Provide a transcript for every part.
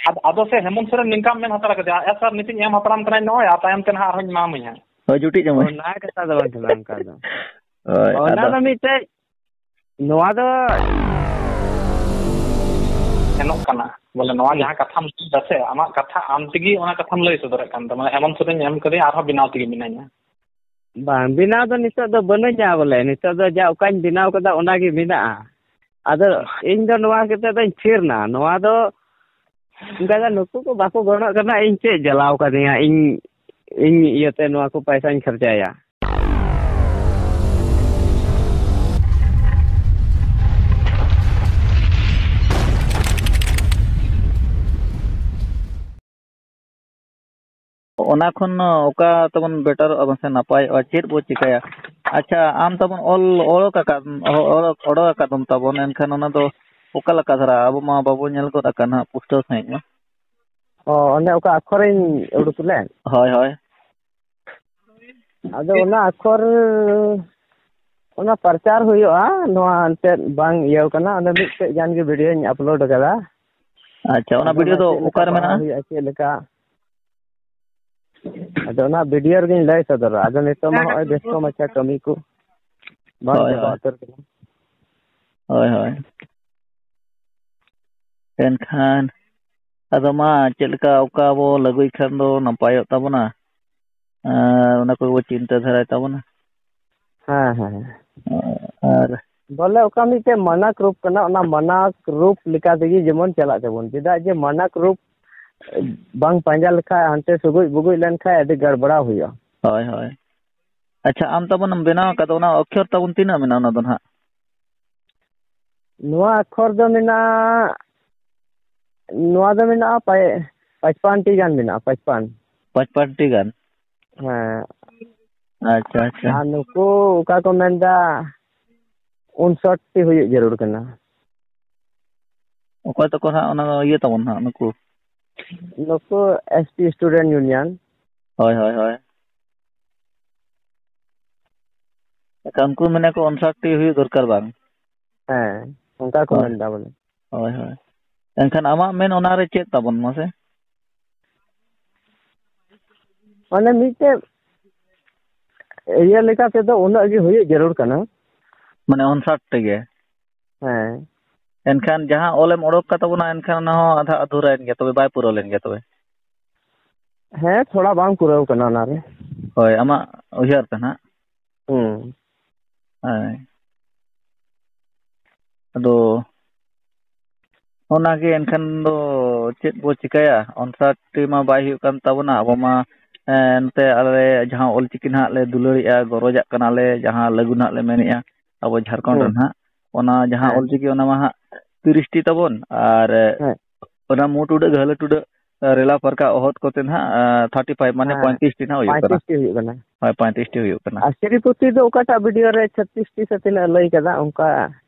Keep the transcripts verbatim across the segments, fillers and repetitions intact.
ᱟᱫ-, ᱟᱫᱚ ᱥᱮ ᱦᱮᱢᱚᱱᱛ ᱥᱚᱨᱮᱱ ᱱᱤᱝᱠᱟᱢ ᱢᱮᱱ ᱦᱟᱛᱟᱲ ᱠᱟᱫᱮᱭᱟ, "ᱦᱮᱸ ᱥᱟᱨ, ᱱᱤᱛᱚᱜ ᱤᱧ ᱮᱢ ᱦᱟᱯᱲᱟᱢ ᱠᱟᱱᱟ ᱱᱚᱜᱼᱚᱭ, ᱟᱨ ᱛᱟᱭᱚᱢ ᱛᱮ ᱱᱟᱦᱟᱜ ᱟᱨᱦᱚᱸᱧ ᱮᱢᱟᱢᱟᱹᱧ ᱦᱟᱸᱜ᱾" ᱚᱱᱟ ᱠᱟᱛᱷᱟ ᱫᱚ ᱵᱟᱝ ᱠᱟᱱᱟ ᱚᱱᱠᱟ ᱫᱚ᱾ ᱦᱳᱭ, ᱚᱱᱟ ᱟᱫᱚ ᱫᱚ ᱢᱤᱫᱴᱮᱡ ᱱᱚᱣᱟ ᱫᱚ ᱥᱮᱱᱚᱜ ᱠᱟᱱᱟ᱾ ᱵᱚᱞᱮ, ᱱᱚᱣᱟ ᱦᱩᱸ᱾ ᱡᱟᱦᱟᱸ ᱠᱟᱛᱷᱟᱢ ᱞᱟᱹᱭ ᱫᱟ ᱥᱮ, ᱟᱢᱟᱜ ᱠᱟᱛᱷᱟ ᱟᱢ ᱛᱮᱜᱮ ᱚᱱᱟ ᱠᱟᱛᱷᱟᱢ ᱞᱟᱹᱭ ᱥᱚᱫᱚᱨᱮᱫ ᱠᱟᱱ ᱛᱟᱢᱟ᱾ ᱦᱮᱢᱚᱱᱛ ᱥᱚᱨᱮᱱᱤᱧ ᱮᱢ ᱠᱟᱫᱮᱭᱟ, ᱟᱨᱦᱚᱸ ᱵᱮᱱᱟᱣ ᱛᱮᱜᱮ ᱢᱤᱱᱟᱹᱧᱟ᱾ ᱵᱟᱝ, ᱵᱮᱱᱟᱣ ᱫᱚ ᱱᱤᱛᱚᱜ ᱫᱚ ᱵᱟᱹᱱᱩᱧᱟ ᱵᱚᱞᱮ᱾ ᱱᱤᱛᱚᱜ ᱫᱚ ᱡᱟ ᱚᱠᱟᱧ ᱵᱮᱱᱟᱣ ᱠᱟᱫᱟ, ᱚᱱᱟ ᱜᱮ ᱢᱮᱱᱟᱜᱼᱟ᱾ ᱟᱫᱚ ᱤᱧ ᱫᱚ ᱱᱚᱣᱟ ᱠᱟᱛᱮ ᱫᱚᱧ ᱛᱷᱤᱨ ᱱᱟ᱾ ᱱᱚᱣᱟ ᱫᱚ ᱚᱱᱠᱟ ᱜᱮ ᱱᱩᱠᱩ ᱠᱚ ᱵᱟᱠᱚ ᱜᱚᱲᱚᱜ ᱠᱟᱱᱟ᱾ ᱤᱧ ᱪᱮᱫ ᱡᱟᱞᱟᱣ ᱠᱟᱫᱤᱧᱟ? ᱤᱧ, ᱤᱧ ᱤᱭᱟᱹᱛᱮ ᱱᱚᱣᱟ ᱠᱚ ᱯᱚᱭᱥᱟᱧ ᱠᱷᱚᱨᱪᱟᱭᱟ᱾ ᱚᱱᱟ ᱠᱷᱚᱱ ᱚᱠᱟ ᱛᱟᱵᱚᱱ ᱵᱮᱴᱟᱨᱚᱜᱼᱟ, ᱢᱟᱥᱮ ᱱᱟᱯᱟᱭᱚᱜᱼᱟ? ᱪᱮᱫ ᱵᱚ ᱪᱤᱠᱟᱹᱭᱟ? ᱟᱪᱪᱷᱟ, ᱟᱢ ᱛᱟᱵᱚᱱ ᱚᱞ ᱚᱰᱚᱠ ᱟᱠᱟᱫ, ᱚᱰᱚᱠ, ᱚᱰᱚᱠ ᱟᱠᱟᱫ ᱛᱟᱵᱚᱱ, ᱮᱱᱠᱷᱟᱱ ᱚᱱᱟ ᱫᱚ ᱚᱠᱟ ᱞᱮᱠᱟ ᱫᱷᱟᱨᱟ? ᱟᱵᱚ ᱢᱟ ᱵᱟᱵᱚ ᱧᱮᱞ ᱜᱚᱫ ᱟᱠᱟᱫ ᱱᱟᱦᱟᱜ ᱯᱩᱥᱴᱟᱹᱣ ᱥᱟᱺᱦᱤᱡ ᱢᱟ᱾ ᱚ, ᱚᱱᱮ ᱚᱠᱟ ᱟᱠᱷᱚᱨᱤᱧ ᱩᱰᱩᱠ ᱞᱮᱫ? ᱦᱳᱭ, ᱦᱳᱭ᱾ ᱟᱫᱚ ᱚᱱᱟ ᱟᱠᱷᱚᱨ, ᱚᱱᱟ ᱯᱨᱚᱪᱟᱨ ᱦᱩᱭᱩᱜᱼᱟ, ᱱᱚᱣᱟ ᱮᱱᱛᱮᱫ ᱵᱟᱝ ᱤᱭᱟᱹᱣ ᱠᱟᱱᱟ᱾ ᱚᱸᱰᱮ ᱢᱤᱫᱴᱮᱡ ᱜᱟᱱ ᱜᱮ ᱵᱷᱤᱰᱤᱭᱳᱧ ᱟᱯᱞᱳᱰ ᱠᱟᱫᱟ᱾ ᱟᱪᱪᱷᱟ, ᱚᱱᱟ ᱟᱫᱚ ᱵᱷᱤᱰᱤᱭᱳ ᱫᱚ ᱪᱮᱫ ᱞᱮᱠᱟ ᱚᱠᱟᱨᱮ ᱯᱟᱲᱦᱟᱣ ᱢᱮᱱᱟᱜᱼᱟ? ᱦᱩᱭᱩᱜᱼᱟ, ᱪᱮᱫ ᱞᱮᱠᱟ? ᱟᱫᱚ ᱚᱱᱟ ᱵᱷᱤᱰᱤᱭᱳ ᱨᱮᱜᱤᱧ ᱞᱟᱹᱭ ᱥᱚᱫᱚᱨᱟ᱾ ᱟᱫᱚ ᱱᱤᱛᱚᱜ ᱢᱟ ᱦᱚᱸᱜᱼᱚᱭ ᱵᱮᱥᱛᱚ ᱢᱟᱪᱷᱟ ᱠᱟᱹᱢᱤ ᱠᱚ ᱵᱟᱝ ᱦᱳᱭ, ᱪᱟᱵᱟ ᱦᱳᱭ᱾ ᱩᱛᱟᱹᱨ ᱠᱟᱱᱟ᱾ ᱦᱳᱭ, ᱦᱳᱭ᱾ ᱮᱱᱠᱷᱟᱱ ᱟᱫᱚ ᱢᱟ ᱪᱮᱫ ᱞᱮᱠᱟ ᱚᱠᱟ ᱵᱚ ᱞᱟᱹᱜᱩᱭ ᱠᱷᱟᱱ ᱫᱚ ᱱᱟᱯᱟᱭᱚᱜ ᱛᱟᱵᱚᱱᱟ, ᱟᱨ ᱚᱱᱟ ᱠᱚᱜᱮ ᱵᱚ ᱪᱤᱱᱛᱟᱹ ᱫᱷᱟᱨᱟᱭ ᱛᱟᱵᱚᱱᱟ᱾ ᱦᱮᱸ, ᱦᱮᱸ, ᱦᱮᱸ᱾ ᱟᱨ ᱵᱚᱞᱮ ᱚᱠᱟ ᱢᱤᱫᱴᱮᱡ ᱢᱟᱱᱟ ᱨᱩᱯ ᱠᱟᱱᱟ, ᱚᱱᱟ ᱢᱟᱱᱟ ᱨᱩᱯ ᱞᱮᱠᱟ ᱛᱮᱜᱮ ᱡᱮᱢᱚᱱ ᱪᱟᱞᱟᱜ ᱛᱟᱵᱚᱱ, ᱪᱮᱫᱟᱜ ᱡᱮ ᱢᱟᱱᱟ ᱨᱩᱯ ᱵᱟᱝ ᱯᱟᱸᱡᱟ ᱞᱮᱠᱷᱟᱡ, ᱦᱟᱱᱛᱮ ᱥᱩᱜᱩᱡ ᱵᱩᱜᱩᱡ ᱞᱮᱱᱠᱷᱟᱡ ᱟᱹᱰᱤ ᱜᱟᱲᱵᱟᱲᱟᱣ ᱦᱩᱭᱩᱜᱼᱟ᱾ ᱦᱳᱭ, ᱦᱳᱭ᱾ ᱟᱪᱪᱷᱟ, ᱟᱢ ᱛᱟᱵᱚᱱ ᱮᱢ ᱵᱮᱱᱟᱣ ᱟᱠᱟᱫ, ᱚᱱᱟ ᱚᱠᱠᱷᱚᱨ ᱛᱟᱵᱚᱱ ᱛᱤᱱᱟᱹᱜ ᱢᱮᱱᱟᱜᱼᱟ ᱚᱱᱟ ᱫᱚ ᱱᱟᱦᱟᱜ? ᱱᱚᱣᱟ ᱟᱠᱷᱚᱨ ᱫᱚ ᱢᱮᱱᱟᱜᱼᱟ, ᱱᱚᱣᱟ ᱫᱚ ᱢᱮᱱᱟᱜᱼᱟ ᱯᱟᱭ-, ᱯᱟᱸᱪᱯᱟᱱ ᱴᱤ ᱜᱟᱱ ᱢᱮᱱᱟᱜᱼᱟ, ᱯᱟᱸᱪᱯᱟᱱ᱾ ᱯᱟᱸᱪᱯᱟᱱ ᱴᱤ ᱜᱟᱱ? ᱦᱮᱸ᱾ ᱟᱪᱪᱷᱟ, ᱟᱪᱪᱷᱟ᱾ ᱟᱨ ᱱᱩᱠᱩ ᱚᱠᱟ ᱠᱚ ᱢᱮᱱᱫᱟ, ᱩᱱᱥᱚᱴ ᱴᱤ ᱦᱩᱭᱩᱜ ᱡᱟᱹᱨᱩᱲ ᱠᱟᱱᱟ᱾ ᱚᱠᱚᱭ ᱛᱟᱠᱚ ᱦᱟᱸᱜ ᱚᱱᱟ ᱫᱚ ᱤᱭᱟᱹ ᱛᱟᱵᱚᱱ ᱦᱟᱸᱜ ᱱᱩᱠᱩ? ᱱᱩᱠᱩ ᱮᱥ ᱴᱤ student union᱾ ᱦᱳᱭ, ᱦᱳᱭ, ᱦᱳᱭ᱾ ᱮᱱᱠᱷᱟᱱ ᱩᱱᱠᱩ ᱢᱮᱱᱟ ᱠᱚ ᱩᱱᱥᱚᱴ ᱴᱤ ᱦᱩᱭᱩᱜ ᱫᱚᱨᱠᱟᱨ ᱵᱟᱝ? ᱦᱮᱸ, ᱚᱱᱠᱟ ᱠᱚ ᱦᱳᱭ᱾ ᱢᱮᱱᱫᱟ ᱵᱚᱞᱮ᱾ ᱦᱳᱭ, ᱦᱳᱭ᱾ ᱮᱱᱠᱷᱟᱱ ᱟᱢᱟᱜ ᱢᱮᱱ ᱚᱱᱟᱨᱮ ᱪᱮᱫ ᱛᱟᱵᱚᱱ ᱢᱟᱥᱮ? ᱢᱟᱱᱮ ᱢᱤᱫᱴᱮᱡ ᱤᱭᱟᱹ ᱞᱮᱠᱟ ᱛᱮᱫᱚ ᱩᱱᱟᱹᱜ ᱜᱮ ᱦᱩᱭᱩᱜ ᱡᱟᱹᱨᱩᱲ ᱠᱟᱱᱟ᱾ ᱢᱟᱱᱮ ᱚᱱᱥᱟᱨ ᱛᱮᱜᱮ? ᱦᱮᱸ᱾ ᱮᱱᱠᱷᱟᱱ ᱡᱟᱦᱟᱸ ᱚᱞᱮᱢ ᱚᱰᱚᱠ ᱠᱟᱜ ᱛᱟᱵᱚᱱᱟ, ᱮᱱᱠᱷᱟᱱ ᱚᱱᱟ ᱦᱚᱸ ᱟᱫᱷᱟ ᱟᱫᱷᱩᱨᱟᱭᱮᱱ ᱜᱮᱭᱟ, ᱛᱚᱵᱮ ᱵᱟᱭ ᱯᱩᱨᱟᱹᱣ ᱞᱮᱱ ᱜᱮᱭᱟ ᱛᱚᱵᱮ? ᱦᱮᱸ, ᱛᱷᱚᱲᱟ ᱵᱟᱝ ᱯᱩᱨᱟᱹᱣ ᱠᱟᱱᱟ ᱚᱱᱟᱨᱮ᱾ ᱦᱳᱭ, ᱟᱢᱟᱜ ᱩᱭᱦᱟᱹᱨ ᱛᱮ ᱱᱟᱦᱟᱜ᱾ ᱦᱩᱸ᱾ ᱦᱳᱭ᱾ ᱟᱫᱚ ᱚᱱᱟᱜᱮ ᱮᱱᱠᱷᱟᱱ ᱫᱚ ᱪᱮᱫ ᱵᱚ ᱪᱤᱠᱟᱹᱭᱟ? ᱚᱱᱥᱟᱨ ᱴᱤ ᱢᱟ ᱵᱟᱭ ᱦᱩᱭᱩᱜ ᱠᱟᱱ ᱛᱟᱵᱚᱱᱟ᱾ ᱟᱵᱚ ᱢᱟ, ᱮᱸ, ᱱᱚᱛᱮ ᱟᱞᱮ ᱡᱟᱦᱟᱸ ᱚᱞᱪᱤᱠᱤ ᱱᱟᱦᱟᱜ ᱞᱮ ᱫᱩᱞᱟᱹᱲᱮᱜᱼᱟ, ᱜᱚᱨᱚᱡᱟᱜ ᱠᱟᱱᱟᱞᱮ, ᱡᱟᱦᱟᱸ ᱞᱟᱹᱜᱩ ᱱᱟᱦᱟᱜ ᱞᱮ ᱢᱮᱱᱮᱜᱼᱟ, ᱟᱵᱚ ᱡᱷᱟᱲᱠᱷᱚᱸᱰ ᱨᱮ ᱦᱩᱸ᱾ ᱱᱟᱦᱟᱜ᱾ ᱚᱱᱟ ᱡᱟᱦᱟᱸ ᱦᱮᱸ᱾ ᱚᱞᱪᱤᱠᱤ, ᱚᱱᱟ ᱢᱟ ᱦᱟᱸᱜ ᱛᱤᱨᱤᱥ ᱴᱤ ᱛᱟᱵᱚᱱ, ᱟᱨ ᱦᱮᱸ᱾ ᱚᱱᱟ ᱢᱩᱴ ᱩᱰᱟᱹᱜ ᱜᱷᱟᱹᱞᱟᱹᱴ ᱩᱰᱟᱹᱜ ᱨᱮᱞᱟ ᱯᱟᱨᱠᱟ ᱚᱦᱚᱫ ᱠᱚᱛᱮ ᱱᱟᱦᱟᱜ, ᱟᱸ, ᱛᱷᱟᱨᱴᱤ ᱯᱷᱟᱭᱤᱵᱷ, ᱢᱟᱱᱮ ᱦᱮᱸ, ᱯᱚᱸᱭᱛᱨᱤᱥ ᱴᱤ ᱱᱟᱦᱟᱜ ᱦᱩᱭᱩᱜ ᱠᱟᱱᱟ᱾ ᱯᱚᱸᱭᱛᱨᱤᱥ ᱴᱤ ᱦᱩᱭᱩᱜ ᱠᱟᱱᱟ᱾ ᱦᱳᱭ, ᱯᱚᱸᱭᱛᱨᱤᱥ ᱴᱤ ᱦᱩᱭᱩᱜ ᱠᱟᱱᱟ᱾ ᱟᱨ ᱥᱨᱤᱯᱚᱛᱤ ᱫᱚ ᱚᱠᱟᱴᱟᱜ ᱵᱷᱤᱰᱤᱭᱳ ᱨᱮ ᱪᱷᱚᱛᱨᱤᱥ ᱴᱤ ᱥᱮ ᱛᱤᱱᱟᱹᱜ ᱮ ᱞᱟᱹᱭ ᱠᱟᱫᱟ, ᱚᱱᱠᱟ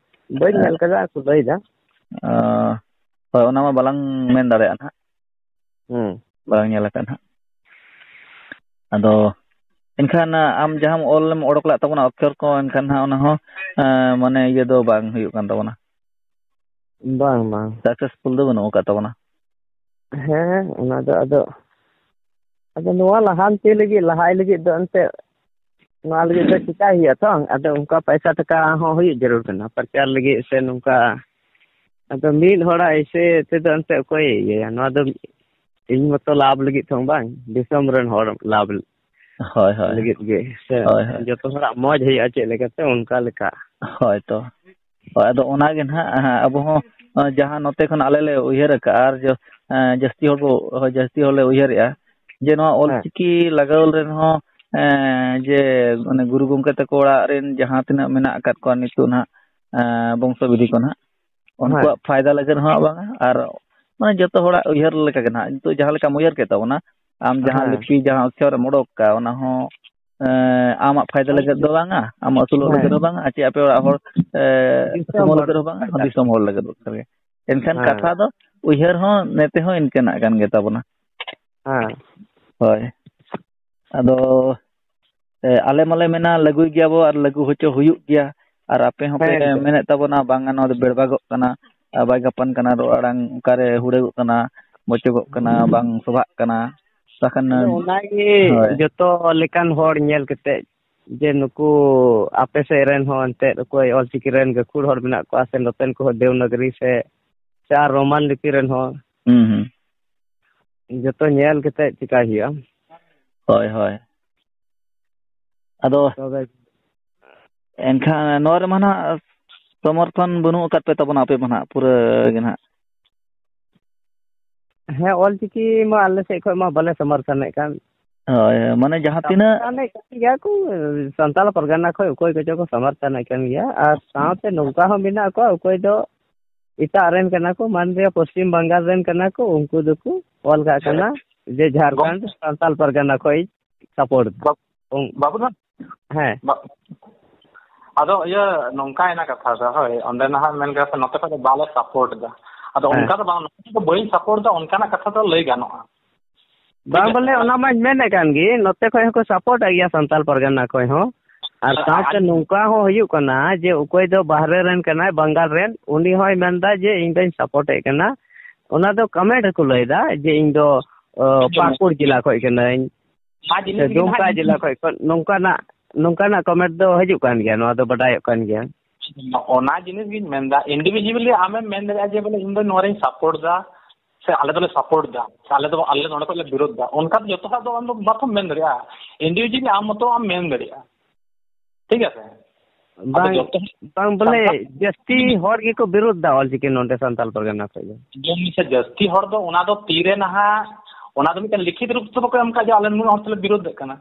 ᱵᱟᱹᱧ ᱧᱮᱞ ᱠᱟᱫᱟ, ᱟᱨ ᱠᱚ ᱞᱟᱹᱭ ᱫᱟ᱾ ᱟᱸ, ᱦᱳᱭ, ᱚᱱᱟ ᱢᱟ ᱵᱟᱞᱟᱝ ᱢᱮᱱ ᱫᱟᱲᱮᱭᱟᱜᱼᱟ ᱱᱟᱦᱟᱜ᱾ ᱦᱩᱸ᱾ ᱵᱟᱞᱟᱝ ᱧᱮᱞ ᱟᱠᱟᱫ ᱱᱟᱦᱟᱜ᱾ ᱟᱫᱚ ᱮᱱᱠᱷᱟᱱ ᱟᱢ ᱡᱟᱦᱟᱸᱢ ᱚᱞᱮᱢ ᱚᱰᱚᱠ ᱞᱮᱫ ᱛᱟᱵᱚᱱᱟ ᱚᱠᱠᱷᱚᱨ ᱠᱚ, ᱮᱱᱠᱷᱟᱱ ᱱᱟᱦᱟᱜ ᱚᱱᱟ ᱦᱚᱸ, ᱮᱸ, ᱢᱟᱱᱮ ᱤᱭᱟᱹ ᱫᱚ ᱵᱟᱝ ᱦᱩᱭᱩᱜ ᱠᱟᱱ ᱛᱟᱵᱚᱱᱟ᱾ ᱵᱟᱝ, ᱵᱟᱝ᱾ ᱥᱟᱠᱥᱮᱥᱯᱷᱩᱞ ᱫᱚ ᱵᱟᱹᱱᱩᱜ ᱟᱠᱟᱫ ᱛᱟᱵᱚᱱᱟ᱾ ᱦᱮᱸ, ᱚᱱᱟ ᱫᱚ ᱟᱫᱚ, ᱟᱫᱚ ᱱᱚᱣᱟ ᱞᱟᱦᱟᱱᱛᱤ ᱞᱟᱹᱜᱤᱫ, ᱞᱟᱦᱟᱭ ᱞᱟᱹᱜᱤᱫ ᱫᱚ ᱮᱱᱛᱮᱫ ᱱᱚᱣᱟ ᱞᱟᱹᱜᱤᱫ ᱫᱚ ᱪᱤᱠᱟᱭ ᱦᱩᱭᱩᱜᱼᱟ ᱛᱚ? ᱟᱫᱚ ᱚᱱᱠᱟ ᱯᱚᱭᱥᱟ ᱴᱟᱠᱟ ᱦᱚᱸ ᱦᱩᱭᱩᱜ ᱡᱟᱹᱨᱩᱲ ᱠᱟᱱᱟ, ᱯᱨᱚᱪᱟᱨ ᱞᱟᱹᱜᱤᱫ ᱥᱮ ᱱᱚᱝᱠᱟ᱾ ᱟᱫᱚ ᱢᱤᱫ ᱦᱚᱲᱟᱜ ᱮᱭᱥᱮ ᱛᱮᱫᱚ ᱮᱱᱛᱮᱫ ᱚᱠᱚᱭᱮ ᱤᱭᱟᱹᱭᱟ? ᱱᱚᱣᱟ ᱫᱚ ᱤᱧ ᱢᱚᱛᱚ ᱞᱟᱵᱷ ᱞᱟᱹᱜᱤᱫ ᱛᱮᱦᱚᱸ ᱵᱟᱝ, ᱫᱤᱥᱚᱢ ᱨᱮᱱ ᱦᱚᱲ ᱞᱟᱵᱷ ᱦᱳᱭ, ᱦᱳᱭ᱾ ᱞᱟᱹᱜᱤᱫ ᱜᱮ ᱥᱮ᱾ ᱦᱳᱭ, ᱦᱳᱭ᱾ ᱡᱚᱛᱚ ᱦᱚᱲᱟᱜ ᱢᱚᱡᱽ ᱦᱩᱭᱩᱜᱼᱟ ᱪᱮᱫ ᱞᱮᱠᱟᱛᱮ, ᱚᱱᱠᱟ ᱞᱮᱠᱟ᱾ ᱦᱳᱭ ᱛᱚ᱾ ᱦᱳᱭ, ᱟᱫᱚ ᱚᱱᱟᱜᱮ ᱱᱟᱦᱟᱜ, ᱦᱮᱸ, ᱟᱵᱚ ᱦᱚᱸ, ᱮᱸ, ᱡᱟᱦᱟᱸ ᱱᱚᱛᱮ ᱠᱷᱚᱱ ᱟᱞᱮ ᱞᱮ ᱩᱭᱦᱟᱹᱨ ᱟᱠᱟᱫᱼᱟ, ᱟᱨ ᱡᱚ-, ᱮᱸ, ᱡᱟᱹᱥᱛᱤ ᱦᱚᱲ ᱵᱚ, ᱦᱳᱭ, ᱡᱟᱹᱥᱛᱤ ᱦᱚᱲ ᱞᱮ ᱩᱭᱦᱟᱹᱨᱮᱜᱼᱟ ᱡᱮ ᱱᱚᱣᱟ ᱦᱮᱸ᱾ ᱚᱞᱪᱤᱠᱤ ᱞᱟᱜᱟᱣ ᱨᱮᱱ ᱦᱚᱸ, ᱮᱸ, ᱡᱮ ᱚᱱᱮ ᱜᱩᱨᱩ ᱜᱚᱢᱠᱮ ᱛᱟᱠᱚ ᱚᱲᱟᱜ ᱨᱮᱱ ᱡᱟᱦᱟᱸ ᱛᱤᱱᱟᱹᱜ ᱢᱮᱱᱟᱜ ᱟᱠᱟᱫ ᱠᱚᱣᱟ ᱱᱤᱛᱚᱜ ᱱᱟᱦᱟᱜ, ᱮᱸ, ᱵᱚᱝᱥᱚ ᱵᱤᱫᱷᱤ ᱠᱚ ᱱᱟᱦᱟᱜ, ᱦᱮᱸ᱾ ᱩᱱᱠᱩᱣᱟᱜ ᱯᱷᱟᱭᱫᱟ ᱞᱟᱹᱜᱤᱫ ᱦᱚᱸ ᱵᱟᱝᱟ, ᱟᱨ ᱢᱟᱱᱮ ᱡᱚᱛᱚ ᱦᱚᱲᱟᱜ ᱩᱭᱦᱟᱹᱨ ᱞᱮᱠᱟ ᱜᱮ ᱱᱟᱦᱟᱜ, ᱱᱤᱛᱚᱜ ᱡᱟᱦᱟᱸ ᱞᱮᱠᱟᱢ ᱩᱭᱦᱟᱹᱨ ᱠᱮᱫ ᱛᱟᱵᱚᱱᱟ, ᱟᱢ ᱡᱟᱦᱟᱸ ᱦᱮᱸ᱾ ᱞᱤᱯᱤ, ᱡᱟᱦᱟᱸ ᱚᱠᱠᱷᱚᱨᱮᱢ ᱚᱰᱚᱠ ᱠᱟᱜᱼᱟ, ᱚᱱᱟ ᱦᱚᱸ, ᱮᱸ, ᱟᱢᱟᱜ ᱯᱷᱟᱭᱫᱟ ᱦᱮᱸ᱾ ᱞᱟᱹᱜᱤᱫ ᱫᱚ ᱵᱟᱝᱟ, ᱟᱢ ᱟᱹᱥᱩᱞᱚᱜ ᱞᱟᱹᱜᱤᱫ ᱦᱮᱸ᱾ ᱦᱚᱸ ᱵᱟᱝᱟ, ᱟᱨ ᱪᱮᱫ ᱟᱯᱮ ᱚᱲᱟᱜ ᱦᱚᱲ, ᱮᱸ, ᱫᱤᱥᱚᱢ ᱥᱩᱢᱩᱝ ᱦᱚᱲ ᱞᱟᱹᱜᱤᱫ ᱦᱚᱸ ᱵᱟᱝᱟ, ᱫᱚᱨᱠᱟᱨ᱾ ᱫᱤᱥᱚᱢ ᱦᱚᱲ ᱞᱟᱹᱜᱤᱫ ᱫᱚᱨᱠᱟᱨ ᱜᱮ᱾ ᱮᱱᱠᱷᱟᱱ ᱦᱮᱸ᱾ ᱠᱟᱛᱷᱟ ᱫᱚ ᱩᱭᱦᱟᱹᱨ ᱦᱚᱸ ᱱᱮᱛᱮ ᱦᱚᱸ ᱤᱱᱠᱟᱹᱱᱟᱜ ᱠᱟᱱ ᱜᱮ ᱛᱟᱵᱚᱱᱟ᱾ ᱦᱮᱸ᱾ ᱦᱳᱭ᱾ ᱟᱫᱚ, ᱮ, ᱟᱞᱮ ᱢᱟᱞᱮ ᱢᱮᱱᱟ ᱞᱟᱹᱜᱩᱭ ᱜᱮᱭᱟᱵᱚ ᱟᱨ ᱞᱟᱹᱜᱩ ᱦᱚᱪᱚ ᱦᱩᱭᱩᱜ ᱜᱮᱭᱟ, ᱟᱨ ᱟᱯᱮ ᱦᱚᱸᱯᱮ ᱦᱮᱸ, ᱮᱱᱛᱮ᱾ ᱢᱮᱱᱮᱫ ᱛᱟᱵᱚᱱᱟ ᱵᱟᱝᱟ ᱱᱚᱣᱟ ᱫᱚ ᱵᱮᱲᱵᱟᱜᱚᱜ ᱠᱟᱱᱟ, ᱵᱟᱭ ᱜᱟᱯᱟᱱ ᱠᱟᱱᱟ, ᱨᱚᱲ ᱟᱲᱟᱝ ᱚᱠᱟᱨᱮ ᱦᱩᱲᱟᱹᱜᱚᱜ ᱠᱟᱱᱟ, ᱵᱚᱪᱚᱜᱚᱜ ᱠᱟᱱᱟ, ᱵᱟᱝ ᱥᱚᱵᱷᱟᱜ ᱠᱟᱱᱟ, ᱛᱚᱠᱷᱚᱱ ᱟᱫᱚ ᱚᱱᱟᱜᱮ ᱦᱳᱭ᱾ ᱡᱚᱛᱚ ᱞᱮᱠᱟᱱ ᱦᱚᱲ ᱧᱮᱞ ᱠᱟᱛᱮ ᱡᱮ ᱱᱩᱠᱩ ᱟᱯᱮ ᱥᱮᱫ ᱨᱮᱱ ᱦᱚᱸ ᱮᱱᱛᱮᱫ ᱚᱠᱚᱭ ᱚᱞᱪᱤᱠᱤ ᱨᱮᱱ ᱜᱟᱹᱠᱷᱩᱲ ᱦᱚᱲ ᱢᱮᱱᱟᱜ ᱠᱚᱣᱟ ᱥᱮ ᱱᱚᱛᱮᱱ ᱠᱚᱦᱚᱸ ᱫᱮᱣᱱᱟᱜᱽᱨᱤ ᱥᱮ, ᱥᱮ ᱟᱨ ᱨᱳᱢᱟᱱ ᱞᱤᱯᱤ ᱨᱮᱱ ᱦᱚᱸ ᱦᱩᱸ, ᱦᱩᱸ᱾ ᱡᱚᱛᱚ ᱧᱮᱞ ᱠᱟᱛᱮ ᱪᱤᱠᱟᱭ ᱦᱩᱭᱩᱜᱼᱟ᱾ ᱦᱳᱭ, ᱦᱳᱭ᱾ ᱟᱫᱚ ᱛᱚᱵᱮ ᱮᱱᱠᱷᱟᱱ ᱱᱚᱣᱟ ᱨᱮᱢᱟ ᱱᱟᱦᱟᱜ ᱥᱚᱢᱚᱨᱛᱷᱚᱱ ᱵᱟᱹᱱᱩᱜ ᱟᱠᱟᱫ ᱯᱮ ᱛᱟᱵᱚᱱᱟ, ᱟᱯᱮ ᱢᱟ ᱱᱟᱦᱟᱜ ᱯᱩᱨᱟᱹ ᱜᱮ ᱱᱟᱦᱟᱜ᱾ ᱦᱮᱸ, ᱚᱞᱪᱤᱠᱤ ᱢᱟ ᱟᱞᱮ ᱥᱮᱫ ᱠᱷᱚᱱ ᱢᱟ ᱵᱟᱞᱮ ᱥᱚᱢᱚᱨᱛᱷᱚᱱᱮᱫ ᱠᱟᱱ᱾ ᱦᱳᱭ, ᱢᱟᱱᱮ ᱡᱟᱦᱟᱸ ᱛᱤᱱᱟᱹᱜ ᱥᱚᱢᱚᱨᱛᱷᱚᱱᱮᱫ ᱠᱟᱱ ᱜᱮᱭᱟ ᱠᱚ, ᱥᱟᱱᱛᱟᱲ ᱯᱟᱨᱜᱟᱱᱟ ᱠᱷᱚᱱ ᱚᱠᱚᱭ ᱠᱚᱪᱚ ᱠᱚ ᱥᱚᱢᱚᱨᱛᱷᱚᱱᱮᱫ ᱠᱟᱱ ᱜᱮᱭᱟ, ᱟᱨ ᱥᱟᱶᱛᱮ ᱱᱚᱝᱠᱟ ᱦᱚᱸ ᱢᱮᱱᱟᱜ ᱠᱚᱣᱟ, ᱚᱠᱚᱭ ᱫᱚ ᱮᱴᱟᱜ ᱨᱮᱱ ᱠᱟᱱᱟ ᱠᱚ, ᱢᱟᱱ ᱞᱤᱭᱟ ᱯᱚᱥᱪᱤᱢ ᱵᱟᱝᱜᱟᱞ ᱨᱮᱱ ᱠᱟᱱᱟ ᱠᱚ, ᱩᱱᱠᱩ ᱫᱚᱠᱚ ᱚᱞ ᱠᱟᱜ ᱠᱟᱱᱟ ᱡᱮ ᱡᱷᱟᱲᱠᱷᱚᱸᱰ ᱥᱟᱱᱛᱟᱲ ᱯᱟᱨᱜᱟᱱᱟ ᱠᱷᱚᱱ ᱥᱟᱯᱳᱨᱴ᱾ ᱵᱟᱵ-, ᱩᱱ-, ᱵᱟᱹᱵᱩ ᱫᱚ ᱦᱮᱸ᱾ ᱵᱟ-, ᱟᱫᱚ ᱤᱭᱟᱹ ᱱᱚᱝᱠᱟᱭᱮᱱᱟ ᱠᱟᱛᱷᱟ ᱫᱚ, ᱦᱳᱭ, ᱚᱸᱰᱮ ᱱᱟᱦᱟᱜ ᱢᱮᱱ ᱠᱟᱛᱮ ᱱᱚᱛᱮ ᱠᱷᱚᱱ ᱫᱚ ᱵᱟᱞᱮ ᱥᱟᱯᱳᱨᱴ ᱮᱫᱟ᱾ ᱟᱫᱚ ᱦᱮᱸ᱾ ᱚᱱᱠᱟ ᱫᱚ ᱵᱟᱝ, ᱱᱚᱛᱮ ᱫᱚ ᱵᱟᱹᱧ ᱥᱟᱯᱳᱨᱴ ᱮᱫᱟ ᱚᱱᱠᱟᱱᱟᱜ ᱠᱟᱛᱷᱟ ᱫᱚ ᱞᱟᱹᱭ ᱜᱟᱱᱚᱜᱼᱟ᱾ ᱵᱟᱝ ᱴᱷᱤᱠ ᱵᱚᱞᱮ, ᱟᱪᱷᱮ? ᱚᱱᱟ ᱢᱟᱧ ᱢᱮᱱᱮᱫ ᱠᱟᱱ ᱜᱮ, ᱱᱚᱛᱮ ᱠᱷᱚᱱ ᱦᱚᱸᱠᱚ ᱥᱟᱯᱳᱨᱴ ᱮᱫ ᱜᱮᱭᱟ ᱥᱟᱱᱛᱟᱲ ᱯᱟᱨᱜᱟᱱᱟ ᱠᱷᱚᱱ ᱦᱚᱸ᱾ ᱟᱨ ᱟᱨ ᱥᱟᱶᱛᱮ ᱟᱡ ᱱᱚᱝᱠᱟ ᱦᱚᱸ ᱦᱩᱭᱩᱜ ᱠᱟᱱᱟ ᱡᱮ ᱚᱠᱚᱭ ᱫᱚ ᱵᱟᱦᱨᱮ ᱨᱮᱱ ᱠᱟᱱᱟᱭ, ᱵᱟᱝᱜᱟᱞ ᱨᱮᱱ, ᱩᱱᱤ ᱦᱚᱸᱭ ᱢᱮᱱᱫᱟ ᱡᱮ ᱤᱧ ᱫᱚᱧ ᱥᱟᱯᱳᱨᱴ ᱮᱫ ᱠᱟᱱᱟ᱾ ᱚᱱᱟ ᱫᱚ ᱠᱚᱢᱮᱱᱴ ᱨᱮᱠᱚ ᱞᱟᱹᱭᱫᱟ ᱡᱮ ᱤᱧ ᱫᱚ, ᱚ, ᱟᱸᱡᱚᱢ ᱢᱮ᱾ ᱯᱟᱹᱠᱩᱲ ᱡᱮᱞᱟ ᱠᱷᱚᱱ ᱠᱟᱹᱱᱟᱹᱧ, ᱚᱱᱟ ᱥᱮ ᱡᱤᱱᱤᱥ ᱜᱮ ᱫᱩᱢᱠᱟ ᱱᱟᱦᱟᱜ ᱡᱮᱞᱟ ᱠᱷᱚᱱ ᱠᱷᱚᱱ ᱱᱚᱝᱠᱟᱱᱟᱜ, ᱱᱚᱝᱠᱟᱱᱟᱜ ᱠᱚᱢᱮᱱᱴ ᱫᱚ ᱦᱤᱡᱩᱜ ᱠᱟᱱ ᱜᱮᱭᱟ, ᱱᱚᱣᱟ ᱫᱚ ᱵᱟᱰᱟᱭᱚᱜ ᱠᱟᱱ ᱜᱮᱭᱟ᱾ ᱚᱱᱟ ᱡᱤᱱᱤᱥ ᱜᱤᱧ ᱢᱮᱱᱫᱟ, ᱤᱱᱰᱤᱵᱷᱤᱡᱩᱣᱟᱞᱤ ᱟᱢᱮᱢ ᱢᱮᱱ ᱫᱟᱲᱮᱭᱟᱜᱼᱟ ᱡᱮ ᱵᱚᱞᱮ ᱤᱧ ᱫᱚ ᱱᱚᱣᱟ ᱨᱤᱧ ᱥᱟᱯᱳᱨᱴ ᱫᱟ, ᱥᱮ ᱟᱞᱮ ᱫᱚᱞᱮ ᱥᱟᱯᱳᱨᱴ ᱫᱟ, ᱥᱮ ᱟᱞᱮ ᱫᱚ, ᱟᱞᱮ ᱱᱚᱰᱮ ᱠᱷᱚᱱ ᱞᱮ ᱵᱤᱨᱳᱫ ᱫᱟ, ᱚᱱᱠᱟ ᱫᱚ ᱡᱚᱛᱚ ᱦᱚᱲ ᱫᱚ ᱟᱢ ᱫᱚ ᱵᱟᱢ ᱢᱮᱱ ᱫᱟᱲᱮᱭᱟᱜᱼᱟ᱾ ᱤᱱᱰᱤᱵᱷᱤᱡᱩᱣᱟᱞᱤ ᱟᱢ ᱢᱚᱛᱚ ᱟᱢ ᱢᱮᱱ ᱫᱟᱲᱮᱭᱟᱜᱼᱟ, ᱴᱷᱤᱠ ᱟᱪᱷᱮ? ᱟᱫᱚ ᱵᱟᱝ, ᱡᱚᱛᱚ ᱵᱟᱝ ᱵᱚᱞᱮ, ᱥᱟᱱᱛᱟᱲ ᱡᱟᱹᱥᱛᱤ ᱦᱚᱲ ᱜᱮᱠᱚ ᱵᱤᱨᱳᱫ ᱫᱟ ᱚᱞᱪᱤᱠᱤ ᱱᱚᱰᱮ ᱥᱟᱱᱛᱟᱲ ᱯᱟᱨᱜᱟᱱᱟ ᱠᱷᱚᱱ ᱫᱚ᱾ ᱡᱚᱢ ᱢᱮᱥᱮ, ᱡᱟᱹᱥᱛᱤ ᱦᱚᱲ ᱫᱚ ᱚᱱᱟ ᱫᱚ ᱛᱤᱨᱮ ᱱᱟᱦᱟᱜ, ᱚᱱᱟ ᱫᱚ ᱢᱤᱫᱴᱮᱱ ᱞᱤᱠᱷᱤᱛ ᱨᱩᱯ ᱛᱮ ᱵᱟᱠᱚ ᱮᱢ ᱠᱟᱜ ᱡᱮ ᱟᱞᱮ ᱱᱩᱱᱟᱹᱜ ᱦᱚᱲ ᱛᱮᱞᱮ ᱵᱤᱨᱳᱫ ᱮᱫ ᱠᱟᱱᱟ᱾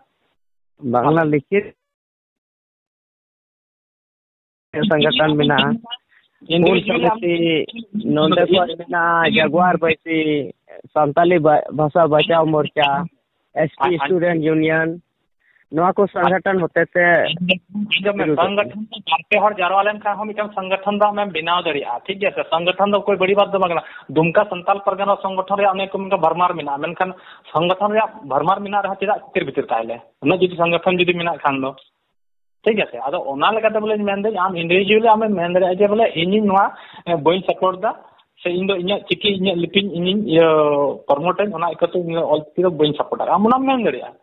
ᱵᱟᱝᱞᱟ ᱞᱤᱠᱷᱤᱛ ᱥᱚᱝᱜᱚᱴᱷᱚᱱ ᱢᱮᱱᱟᱜᱼᱟ᱾ ᱤᱱᱰᱤᱵᱷᱤᱡᱩᱣᱟᱞᱤ ᱟᱢ ᱥᱚᱢᱤᱛᱤ, ᱱᱚᱰᱮ ᱠᱷᱚᱱ ᱢᱮᱱᱟᱜᱼᱟ ᱡᱟᱜᱩᱣᱟᱨ ᱵᱟᱹᱭᱥᱤ, ᱥᱟᱱᱛᱟᱞᱤ ᱵᱟ-, ᱵᱷᱟᱥᱟ ᱵᱟᱪᱟᱣ ᱢᱳᱨᱪᱟ, ᱮᱥ ᱴᱤ ᱟᱡ-, ᱟᱡ- ᱥᱴᱩᱰᱮᱱᱴ ᱭᱩᱱᱤᱭᱚᱱ, ᱱᱚᱣᱟ ᱠᱚ ᱥᱚᱝᱜᱚᱴᱷᱚᱱ ᱦᱚᱛᱮ ᱛᱮ ᱟᱸᱡᱚᱢ ᱢᱮ, ᱵᱤᱨᱩᱫᱷᱚᱜ ᱠᱟᱱᱟ᱾ ᱥᱚᱝᱜᱚᱴᱷᱚᱱ ᱫᱚ ᱵᱟᱨ ᱯᱮ ᱦᱚᱲ ᱡᱟᱨᱣᱟ ᱞᱮᱱᱠᱷᱟᱱ ᱦᱚᱸ ᱢᱤᱫᱴᱟᱝ ᱥᱚᱝᱜᱚᱴᱷᱚᱱ ᱫᱚ ᱟᱢᱮᱢ ᱵᱮᱱᱟᱣ ᱫᱟᱲᱮᱭᱟᱜᱼᱟ, ᱴᱷᱤᱠ ᱜᱮᱭᱟ ᱥᱮ? ᱥᱚᱝᱜᱚᱴᱷᱚᱱ ᱫᱚ ᱚᱠᱚᱭ ᱵᱟᱹᱲᱤ ᱵᱟᱫ ᱫᱚ ᱵᱟᱝ ᱠᱟᱱᱟ᱾ ᱫᱩᱢᱠᱟ ᱥᱟᱱᱛᱟᱞ ᱯᱟᱨᱜᱟᱱᱟ ᱥᱚᱝᱜᱚᱴᱷᱚᱱ ᱨᱮᱭᱟᱜ ᱚᱱᱮᱠ ᱠᱚ ᱢᱮᱱᱠᱟ ᱵᱷᱟᱨᱢᱟᱨ ᱢᱮᱱᱟᱜᱼᱟ, ᱢᱮᱱᱠᱷᱟᱱ ᱥᱚᱝᱜᱚᱴᱷᱚᱱ ᱨᱮᱭᱟᱜ ᱵᱷᱟᱨᱢᱟᱨ ᱢᱮᱱᱟᱜ ᱨᱮᱦᱚᱸ ᱪᱮᱫᱟᱜ ᱛᱤᱛᱤᱨ ᱵᱷᱤᱛᱤᱨ ᱛᱟᱦᱮᱸ ᱞᱮ? ᱩᱱᱟᱹᱜ ᱡᱩᱫᱤ ᱥᱚᱝᱜᱚᱴᱷᱚᱱ ᱡᱩᱫᱤ ᱢᱮᱱᱟᱜ ᱠᱷᱟᱱ ᱫᱚ᱾ ᱴᱷᱤᱠ ᱟᱪᱷᱮ? ᱟᱫᱚ ᱚᱱᱟ ᱞᱮᱠᱟᱛᱮ ᱵᱚᱞᱮ ᱢᱮᱱᱫᱟᱹᱧ, ᱟᱢ individually ᱟᱢᱮᱢ ᱢᱮᱱ ᱫᱟᱲᱮᱭᱟᱜᱼᱟ ᱡᱮ ᱵᱚᱞᱮ ᱤᱧᱤᱧ ᱱᱚᱣᱟ, ᱮ, ᱵᱟᱹᱧ support ᱫᱟ, ᱥᱮ ᱤᱧ ᱫᱚ ᱤᱧᱟᱹᱜ ᱪᱤᱠᱤ, ᱤᱧᱟᱹᱜ ᱞᱤᱯᱤᱧ ᱤᱧᱤᱧ, ᱤᱭᱟᱹ, promote ᱟᱹᱧ, ᱚᱱᱟ ᱤᱠᱟᱹᱛᱮ ᱤᱧ ᱫᱚ ᱚᱞᱪᱤᱠᱤ ᱫᱚ ᱵᱟᱹᱧ support ᱫᱟ, ᱟᱢ ᱚᱱᱟᱢ ᱢᱮᱱ ᱫᱟᱲᱮᱭᱟᱜᱼᱟ᱾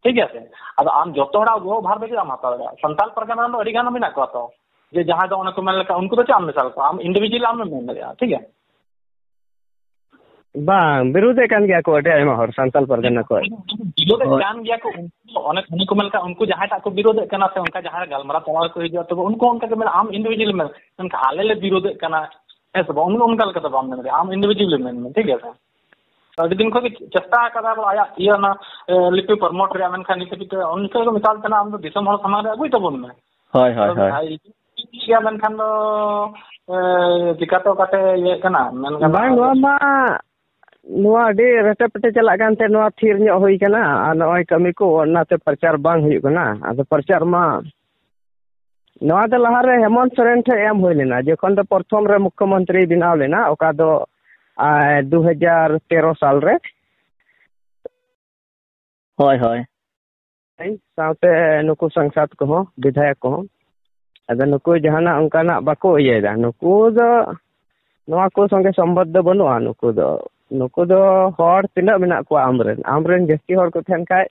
ᱴᱷᱤᱠ ᱜᱮᱭᱟ ᱥᱮ? ᱟᱫᱚ ᱟᱢ ᱡᱚᱛᱚ ᱦᱚᱲᱟᱜ ᱜᱚ ᱵᱷᱟᱨ ᱫᱚ ᱪᱮᱫᱟᱜ ᱮᱢ ᱦᱟᱛᱟᱣ ᱫᱟᱲᱮᱭᱟᱜᱼᱟ? ᱥᱟᱱᱛᱟᱲ ᱯᱟᱨᱜᱟᱱᱟ ᱨᱮᱱ ᱫᱚ ᱟᱹᱰᱤ ᱜᱟᱱ ᱢᱮᱱᱟᱜ ᱠᱚᱣᱟ ᱛᱚ, ᱡᱮ ᱡᱟᱦᱟᱸᱭ ᱫᱚ ᱚᱱᱮ ᱠᱚ ᱢᱮᱱ ᱞᱮᱠᱟ, ᱩᱱᱠᱩ ᱫᱚ ᱪᱮᱫ ᱮᱢ ᱢᱮᱥᱟᱞ ᱠᱚᱣᱟ? ᱟᱢ individually ᱟᱢᱮᱢ ᱢᱮᱱ ᱫᱟᱲᱮᱭᱟᱜᱼᱟ, ᱴᱷᱤᱠ ᱜᱮᱭᱟ? ᱵᱟᱝ, ᱵᱤᱨᱳᱫᱷᱮᱫ ᱠᱟᱱ ᱜᱮᱭᱟ ᱠᱚ ᱟᱹᱰᱤ ᱟᱭᱢᱟ ᱦᱚᱲ ᱥᱟᱱᱛᱟᱞ ᱯᱟᱨᱜᱟᱱᱟ ᱠᱚ᱾ ᱵᱤᱨᱳᱫᱷᱮᱫ ᱠᱟᱱ ᱜᱮᱭᱟ ᱠᱚ, ᱩᱱᱠᱩ ᱫᱚ ᱚᱱᱮ, ᱚᱱᱮ ᱠᱚ ᱢᱮᱱ ᱞᱮᱠᱟ, ᱩᱱᱠᱩ ᱡᱟᱦᱟᱸᱭ ᱴᱟᱜ ᱠᱚ ᱵᱤᱨᱳᱫᱷᱮᱫ ᱠᱟᱱᱟ ᱥᱮ ᱚᱱᱠᱟ ᱡᱟᱦᱟᱸᱭ ᱜᱟᱞᱢᱟᱨᱟᱣ ᱛᱟᱞᱟ ᱨᱮᱠᱚ ᱦᱤᱡᱩᱜᱼᱟ, ᱛᱚᱵᱮ ᱩᱱᱠᱩ ᱚᱱᱠᱟ ᱜᱮ ᱢᱮᱱᱟ, ᱟᱢ individually ᱢᱮᱱ, ᱢᱮᱱᱠᱷᱟᱱ ᱟᱞᱮ ᱞᱮ ᱵᱤᱨᱳᱫᱷᱮᱫ ᱠᱟᱱᱟ, ᱦᱮᱸ ᱥᱮ ᱵᱟᱝ? ᱩᱱᱠᱩ ᱚᱱᱠᱟ ᱞᱮᱠᱟ ᱫᱚ ᱵᱟᱢ ᱢᱮᱱ ᱫᱟᱲᱮᱭᱟᱜᱼᱟ, ᱟᱢ individually ᱢᱮᱱ ᱢᱮ, ᱴᱷᱤᱠ ᱜᱮᱭᱟ ᱥᱮ? ᱟᱹᱰᱤ ᱫᱤᱱ ᱠᱷᱚᱱ ᱜᱮ ᱪᱮᱥᱴᱟ ᱟᱠᱟᱫᱟ ᱵᱚᱞᱮ ᱟᱭᱟᱜ ᱤᱭᱟᱹ ᱚᱱᱟ, ᱮ, ᱞᱤᱯᱤ promote ᱨᱮᱭᱟᱜ, ᱢᱮᱱᱠᱷᱟᱱ ᱱᱤᱛ ᱦᱟᱹᱵᱤᱡ ᱛᱮ ᱚᱱᱠᱟ ᱠᱚ ᱢᱮᱛᱟᱣ ᱫᱤᱱᱟᱹᱢ ᱟᱢ ᱫᱚ ᱫᱤᱥᱚᱢ ᱦᱚᱲ ᱥᱟᱢᱟᱝ ᱨᱮ ᱟᱹᱜᱩᱭ ᱛᱟᱵᱚᱱ ᱢᱮ᱾ ᱦᱳᱭ, ᱦᱳᱭ, ᱟᱫᱚ ᱦᱳᱭ᱾ ᱟᱡ ᱴᱷᱤᱠ ᱜᱮᱭᱟ, ᱢᱮᱱᱠᱷᱟᱱ ᱫᱚ, ᱮ, ᱪᱤᱠᱟᱹᱛᱮ ᱚᱠᱟᱛᱮ ᱤᱭᱟᱹᱜ ᱠᱟᱱᱟ, ᱢᱮᱱ ᱜᱟᱱᱚᱜᱼᱟ᱾ ᱵᱟᱝ, ᱱᱚᱣᱟ ᱢᱟ, ᱱᱚᱣᱟ ᱟᱹᱰᱤ ᱨᱮᱴᱮ ᱯᱮᱴᱮ ᱪᱟᱞᱟᱜ ᱠᱟᱱᱛᱮ ᱱᱚᱣᱟ ᱛᱷᱤᱨ ᱧᱚᱜ ᱦᱩᱭ ᱠᱟᱱᱟ᱾ ᱟᱨ ᱱᱚᱜᱼᱚᱭ ᱠᱟᱹᱢᱤ ᱠᱚ ᱚᱱᱟᱛᱮ ᱯᱨᱚᱪᱟᱨ ᱵᱟᱝ ᱦᱩᱭᱩᱜ ᱠᱟᱱᱟ᱾ ᱟᱫᱚ ᱯᱨᱚᱪᱟᱨ ᱢᱟ, ᱱᱚᱣᱟ ᱫᱚ ᱞᱟᱦᱟᱨᱮ ᱦᱮᱢᱚᱱᱛ ᱥᱚᱨᱮᱱ ᱴᱷᱮᱱ ᱮᱢ ᱦᱩᱭ ᱞᱮᱱᱟ, ᱡᱚᱠᱷᱚᱱ ᱫᱚ ᱯᱨᱚᱛᱷᱚᱢ ᱨᱮ ᱢᱩᱠᱠᱷᱚᱢᱚᱱᱛᱨᱤ ᱵᱮᱱᱟᱣ ᱞᱮᱱᱟ, ᱚᱠᱟ ᱫᱚ, ᱟ, ᱫᱩ ᱦᱟᱡᱟᱨ ᱛᱮᱨᱚ ᱥᱟᱞ ᱨᱮ᱾ ᱦᱳᱭ, ᱦᱳᱭ᱾ ᱥᱟᱶᱛᱮ ᱱᱩᱠᱩ ᱥᱟᱝᱥᱟᱫ ᱠᱚᱦᱚᱸ, ᱵᱤᱫᱷᱟᱭᱚᱠ ᱠᱚᱦᱚᱸ᱾ ᱟᱫᱚ ᱱᱩᱠᱩ ᱡᱟᱦᱟᱱᱟᱜ ᱚᱱᱠᱟᱱᱟᱜ ᱵᱟᱠᱚ ᱤᱭᱟᱹᱭᱮᱫᱟ᱾ ᱱᱩᱠᱩ ᱫᱚ, ᱱᱚᱣᱟ ᱠᱚ ᱥᱚᱸᱜᱮ ᱥᱚᱢᱵᱚᱫ ᱫᱚ ᱵᱟᱹᱱᱩᱜᱼᱟ᱾ ᱱᱩᱠᱩ ᱫᱚ, ᱱᱩᱠᱩ ᱫᱚ ᱦᱚᱲ ᱛᱤᱱᱟᱹᱜ ᱢᱮᱱᱟᱜ ᱠᱚᱣᱟ ᱟᱢᱨᱮᱱ, ᱟᱢᱨᱮᱱ ᱡᱟᱹᱥᱛᱤ ᱦᱚᱲ ᱠᱚ ᱛᱟᱦᱮᱱ ᱠᱷᱟᱡ,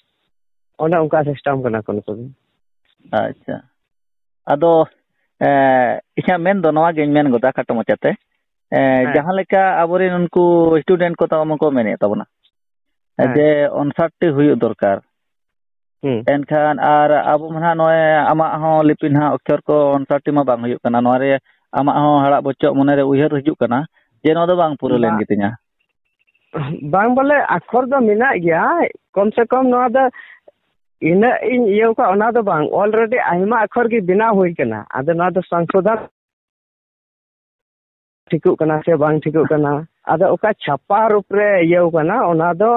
ᱚᱱᱮ ᱚᱱᱠᱟ ᱥᱤᱥᱴᱮᱢ ᱠᱟᱱᱟ ᱠᱚ ᱱᱩᱠᱩ ᱫᱚ᱾ ᱟᱪᱪᱷᱟ, ᱟᱫᱚ, ᱮ, ᱤᱧᱟᱹᱜ ᱢᱮᱱ ᱫᱚ ᱱᱚᱣᱟ ᱜᱤᱧ ᱢᱮᱱ ᱜᱚᱫᱟ ᱠᱷᱟᱴᱚ ᱢᱟᱪᱷᱟᱛᱮ᱾ ᱮ, ᱦᱮᱸ᱾ ᱡᱟᱦᱟᱸ ᱞᱮᱠᱟ ᱟᱵᱚᱨᱮᱱ ᱩᱱᱠᱩ student ᱠᱚ ᱛᱟᱵᱚᱱ ᱠᱚ ᱢᱮᱱᱮᱫ ᱛᱟᱵᱚᱱᱟ, ᱦᱮᱸ᱾ ᱡᱮ ᱚᱱᱥᱟᱨ ᱴᱤ ᱦᱩᱭᱩᱜ ᱫᱚᱨᱠᱟᱨ᱾ ᱦᱩᱸ᱾ ᱮᱱᱠᱷᱟᱱ ᱟᱨ ᱟᱵᱚ ᱢᱟ ᱱᱟᱦᱟᱜ ᱱᱚᱜᱼᱚᱭ ᱟᱢᱟᱜ ᱦᱚᱸ ᱞᱤᱯᱤ ᱱᱟᱦᱟᱜ ᱚᱠᱠᱷᱚᱨ ᱠᱚ ᱚᱱᱥᱟᱨ ᱴᱤ ᱢᱟ ᱵᱟᱝ ᱦᱩᱭᱩᱜ ᱠᱟᱱᱟ᱾ ᱱᱚᱣᱟ ᱨᱮ ᱟᱢᱟᱜ ᱦᱚᱸ ᱦᱟᱲᱟᱜ ᱵᱚᱪᱚᱜ ᱢᱚᱱᱮ ᱨᱮ ᱩᱭᱦᱟᱹᱨ ᱦᱤᱡᱩᱜ ᱠᱟᱱᱟ ᱡᱮ ᱱᱚᱣᱟ ᱫᱚ ᱵᱟᱝ ᱯᱩᱨᱟᱹ ᱞᱮᱱ ᱵᱟ-, ᱜᱮᱛᱤᱧᱟ᱾ ᱵᱟᱝ ᱵᱚᱞᱮ, ᱟᱠᱷᱚᱨ ᱫᱚ ᱢᱮᱱᱟᱜ ᱜᱮᱭᱟ, ᱠᱚᱢ ᱥᱮ ᱠᱚᱢ ᱱᱚᱣᱟ ᱫᱚ ᱤᱱᱟᱹᱜ ᱤᱧ ᱤᱭᱟᱹᱣ ᱠᱟᱜ, ᱚᱱᱟ ᱫᱚ ᱵᱟᱝ, already ᱟᱭᱢᱟ ᱟᱠᱷᱚᱨ ᱜᱮ ᱵᱮᱱᱟᱣ ᱦᱩᱭ ᱠᱟᱱᱟ᱾ ᱟᱫᱚ ᱱᱚᱣᱟ ᱫᱚ ᱥᱚᱝᱥᱳᱫᱷᱚᱱ ᱴᱷᱤᱠᱚᱜ ᱠᱟᱱᱟ ᱥᱮ ᱵᱟᱝ ᱴᱷᱤᱠᱚᱜ ᱠᱟᱱᱟ᱾ ᱟᱫᱚ ᱚᱠᱟ ᱪᱷᱟᱯᱟ ᱨᱩᱯ ᱨᱮ ᱤᱭᱟᱹᱣ ᱠᱟᱱᱟ, ᱚᱱᱟ ᱫᱚ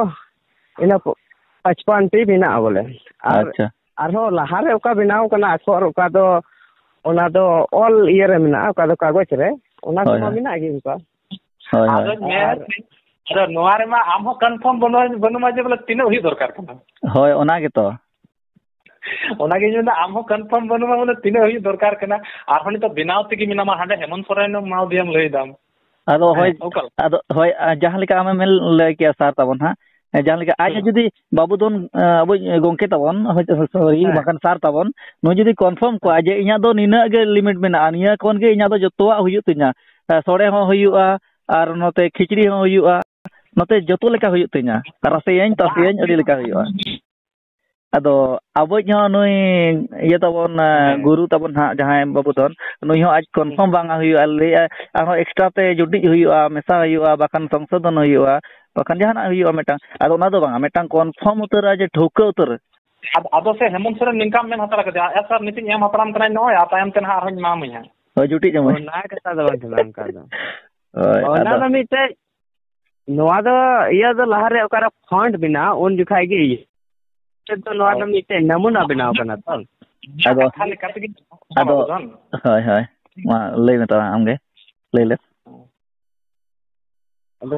ᱤᱱᱟᱹ ᱯᱚ-, ᱯᱟᱸᱪᱯᱟᱱ ᱴᱤ ᱢᱮᱱᱟᱜᱼᱟ ᱵᱚᱞᱮ᱾ ᱟᱨ ᱟᱪᱪᱷᱟ᱾ ᱟᱨᱦᱚᱸ ᱞᱟᱦᱟ ᱨᱮ ᱚᱠᱟ ᱵᱮᱱᱟᱣ ᱠᱟᱱᱟ ᱟᱠᱷᱚᱨ, ᱚᱠᱟ ᱫᱚ, ᱚᱱᱟ ᱫᱚ ᱚᱞ ᱤᱭᱟᱹ ᱨᱮ ᱢᱮᱱᱟᱜᱼᱟ, ᱚᱠᱟ ᱫᱚ ᱠᱟᱜᱚᱡᱽ ᱨᱮ, ᱚᱱᱟ ᱦᱳᱭ, ᱠᱚᱢᱟ ᱦᱳᱭ᱾ ᱢᱮᱱᱟᱜ ᱜᱮ ᱚᱱᱠᱟ᱾ ᱦᱳᱭ, ᱦᱳᱭ᱾ ᱟᱫᱚᱧ ᱢᱮᱱ, ᱟᱫᱚ ᱱᱚᱣᱟ ᱨᱮᱢᱟ ᱟᱢ ᱦᱚᱸ confirm ᱵᱟᱹᱱᱩᱢᱟ, ᱵᱟᱹᱱᱩᱢᱟ ᱡᱮ ᱵᱚᱞᱮ ᱛᱤᱱᱟᱹᱜ ᱦᱩᱭᱩᱜ ᱫᱚᱨᱠᱟᱨ ᱠᱟᱱᱟ᱾ ᱦᱳᱭ, ᱚᱱᱟ ᱜᱮᱛᱚ᱾ ᱚᱱᱟᱜᱤᱧ ᱢᱮᱱᱫᱟ, ᱟᱢ ᱦᱚᱸ ᱠᱚᱱᱯᱷᱟᱨᱢ ᱵᱟᱹᱱᱩᱢᱟ, ᱵᱚᱞᱮ ᱛᱤᱱᱟᱹᱜ ᱦᱩᱭᱩᱜ ᱫᱚᱨᱠᱟᱨ ᱠᱟᱱᱟ᱾ ᱟᱨᱦᱚᱸ ᱱᱤᱛᱚᱜ ᱵᱮᱱᱟᱣ ᱛᱮᱜᱮ ᱢᱮᱱᱟᱢᱟ, ᱦᱟᱸᱰᱮ ᱦᱮᱢᱚᱱᱛ ᱥᱚᱨᱮᱱ ᱮᱢᱟᱣᱫᱮᱭᱟᱢ ᱞᱟᱹᱭ ᱫᱟᱢ᱾ ᱟᱫᱚ ᱦᱳᱭ, ᱦᱮᱸ, ᱚᱠᱟ ᱞᱮᱠᱟ? ᱟᱫᱚ ᱦᱳᱭ, ᱟ, ᱡᱟᱦᱟᱸ ᱞᱮᱠᱟ ᱟᱢᱮᱢ ᱢᱮᱱ ᱞᱟᱹᱭ ᱠᱮᱭᱟ ᱥᱟᱨ ᱛᱟᱵᱚᱱ ᱦᱟᱸᱜ, ᱡᱟᱦᱟᱸ ᱞᱮᱠᱟ ᱟᱡ ᱦᱚᱸ ᱦᱩᱸ᱾ ᱡᱩᱫᱤ ᱵᱟᱹᱵᱩ ᱫᱚᱱ, ᱟ, ᱟᱵᱚᱭᱤᱡ ᱜᱚᱢᱠᱮ ᱛᱟᱵᱚᱱ, ᱦᱳᱭᱛᱳ, ᱥᱚᱨᱤ, ᱦᱮᱸ᱾ ᱵᱟᱝᱠᱷᱟᱱ ᱥᱟᱨ ᱛᱟᱵᱚᱱ, ᱱᱩᱭ ᱡᱩᱫᱤ ᱠᱚᱱᱯᱷᱟᱨᱢ ᱠᱚᱣᱟ ᱦᱮᱸ᱾ ᱡᱮ ᱤᱧᱟᱹᱜ ᱫᱚ ᱱᱤᱱᱟᱹᱜ ᱜᱮ ᱞᱤᱢᱤᱴ ᱢᱮᱱᱟᱜᱼᱟ, ᱱᱤᱭᱟᱹ ᱠᱷᱚᱱ ᱜᱮ ᱤᱧᱟᱹᱜ ᱫᱚ ᱡᱚᱛᱚᱣᱟᱜ ᱦᱩᱭᱩᱜ ᱛᱤᱧᱟ, ᱟ, ᱥᱚᱲᱮ ᱦᱚᱸ ᱦᱩᱭᱩᱜᱼᱟ, ᱟᱨ ᱱᱚᱛᱮ ᱠᱷᱤᱪᱲᱤ ᱦᱚᱸ ᱦᱩᱭᱩᱜᱼᱟ, ᱱᱚᱛᱮ ᱡᱚᱛᱚ ᱞᱮᱠᱟ ᱦᱩᱭᱩᱜ ᱛᱤᱧᱟ, ᱨᱟᱥᱮᱭᱟᱹᱧ, ᱛᱟᱥᱮᱭᱟᱹᱧ, ᱟᱹᱰᱤ ᱞᱮᱠᱟ ᱦᱩᱭᱩᱜᱼᱟ᱾ ᱟᱫᱚ ᱟᱵᱚᱭᱤᱡ ᱦᱚᱸ ᱱᱩᱭ ᱤᱭᱟᱹ ᱛᱟᱵᱚᱱ, ᱟ, ᱦᱮᱸ᱾ ᱜᱩᱨᱩ ᱛᱟᱵᱚᱱ ᱦᱟᱸᱜ, ᱡᱟᱦᱟᱸᱭ ᱵᱟᱹᱵᱩ ᱫᱷᱚᱱ, ᱱᱩᱭ ᱦᱚᱸ ᱟᱡ ᱦᱩᱸ᱾ ᱠᱚᱱᱯᱷᱟᱨᱢ ᱵᱟᱝ ᱦᱩᱭᱩᱜᱼᱟ, ᱞᱟᱹᱭᱮᱜᱼᱟ ᱟᱨᱦᱚᱸ ᱮᱠᱥᱴᱨᱟ ᱛᱮ ᱡᱩᱴᱤᱡ ᱦᱩᱭᱩᱜᱼᱟ, ᱢᱮᱥᱟ ᱦᱩᱭᱩᱜᱼᱟ, ᱵᱟᱠᱷᱟᱱ ᱥᱚᱝᱥᱳᱫᱷᱚᱱ ᱦᱩᱭᱩᱜᱼᱟ, ᱵᱟᱠᱷᱟᱱ ᱡᱟᱦᱟᱱᱟᱜ ᱦᱩᱭᱩᱜᱼᱟ ᱢᱤᱫᱴᱟᱝ᱾ ᱟᱫᱚ ᱚᱱᱟ ᱫᱚ ᱵᱟᱝᱟ, ᱢᱤᱫᱴᱟᱝ ᱠᱚᱱᱯᱷᱟᱨᱢ ᱩᱛᱟᱹᱨᱟ ᱡᱮ ᱴᱷᱟᱹᱣᱠᱟᱹ ᱩᱛᱟᱹᱨ᱾ ᱟᱫ-, ᱟᱫᱚ ᱥᱮ ᱦᱮᱢᱚᱱᱛ ᱥᱚᱨᱮᱱ ᱱᱤᱝᱠᱟᱢ ᱢᱮᱱ ᱦᱟᱛᱟᱲ ᱠᱟᱫᱮᱭᱟ, "ᱮ ᱥᱟᱨ, ᱱᱤᱛᱤᱧ ᱮᱢ ᱦᱟᱯᱲᱟᱢ ᱠᱟᱱᱟᱧ ᱱᱚᱜᱼᱚᱭ, ᱟᱨ ᱛᱟᱭᱚᱢ ᱛᱮ ᱱᱟᱦᱟᱜ ᱟᱨᱦᱚᱸᱧ ᱮᱢᱟᱢᱟᱹᱧ ᱦᱟᱸᱜ᱾" ᱦᱳᱭ, ᱡᱩᱴᱤᱡ ᱮᱢᱟᱹᱧ᱾ ᱚᱱᱟ ᱠᱟᱛᱷᱟ ᱫᱚ ᱵᱟᱝ ᱠᱟᱱᱟ ᱚᱱᱠᱟ ᱫᱚ᱾ ᱦᱳᱭ, ᱚᱱᱟ ᱟᱫᱚ ᱫᱚ ᱢᱤᱫᱴᱮᱡ, ᱱᱚᱣᱟ ᱫᱚ ᱤᱭᱟᱹ ᱫᱚ ᱞᱟᱦᱟᱨᱮ ᱚᱠᱟᱨᱮ ᱯᱷᱚᱱᱰ ᱵᱮᱱᱟᱣ, ᱩᱱ ᱡᱚᱠᱷᱟᱡ ᱜᱮ ᱤᱭᱟᱹ᱾ ᱱᱤᱛᱚᱜ ᱫᱚ ᱱᱚᱣᱟ ᱫᱚ ᱦᱳᱭ᱾ ᱢᱤᱫᱴᱮᱡ ᱱᱟᱢᱩᱱᱟ ᱵᱮᱱᱟᱣ ᱠᱟᱱᱟ ᱛᱚ᱾ ᱟᱫᱚ, ᱠᱟᱛᱷᱟ ᱞᱮᱠᱟ ᱛᱮᱜᱮ ᱟᱫᱚ, ᱵᱟᱹᱵᱩ ᱫᱷᱚᱱ᱾ ᱦᱳᱭ, ᱦᱳᱭ᱾ ᱢᱟ ᱞᱟᱹᱭ ᱢᱮ ᱛᱟᱞᱟᱝ ᱟᱢᱜᱮ, ᱞᱟᱹᱭ ᱞᱮᱢ᱾ ᱟᱫᱚ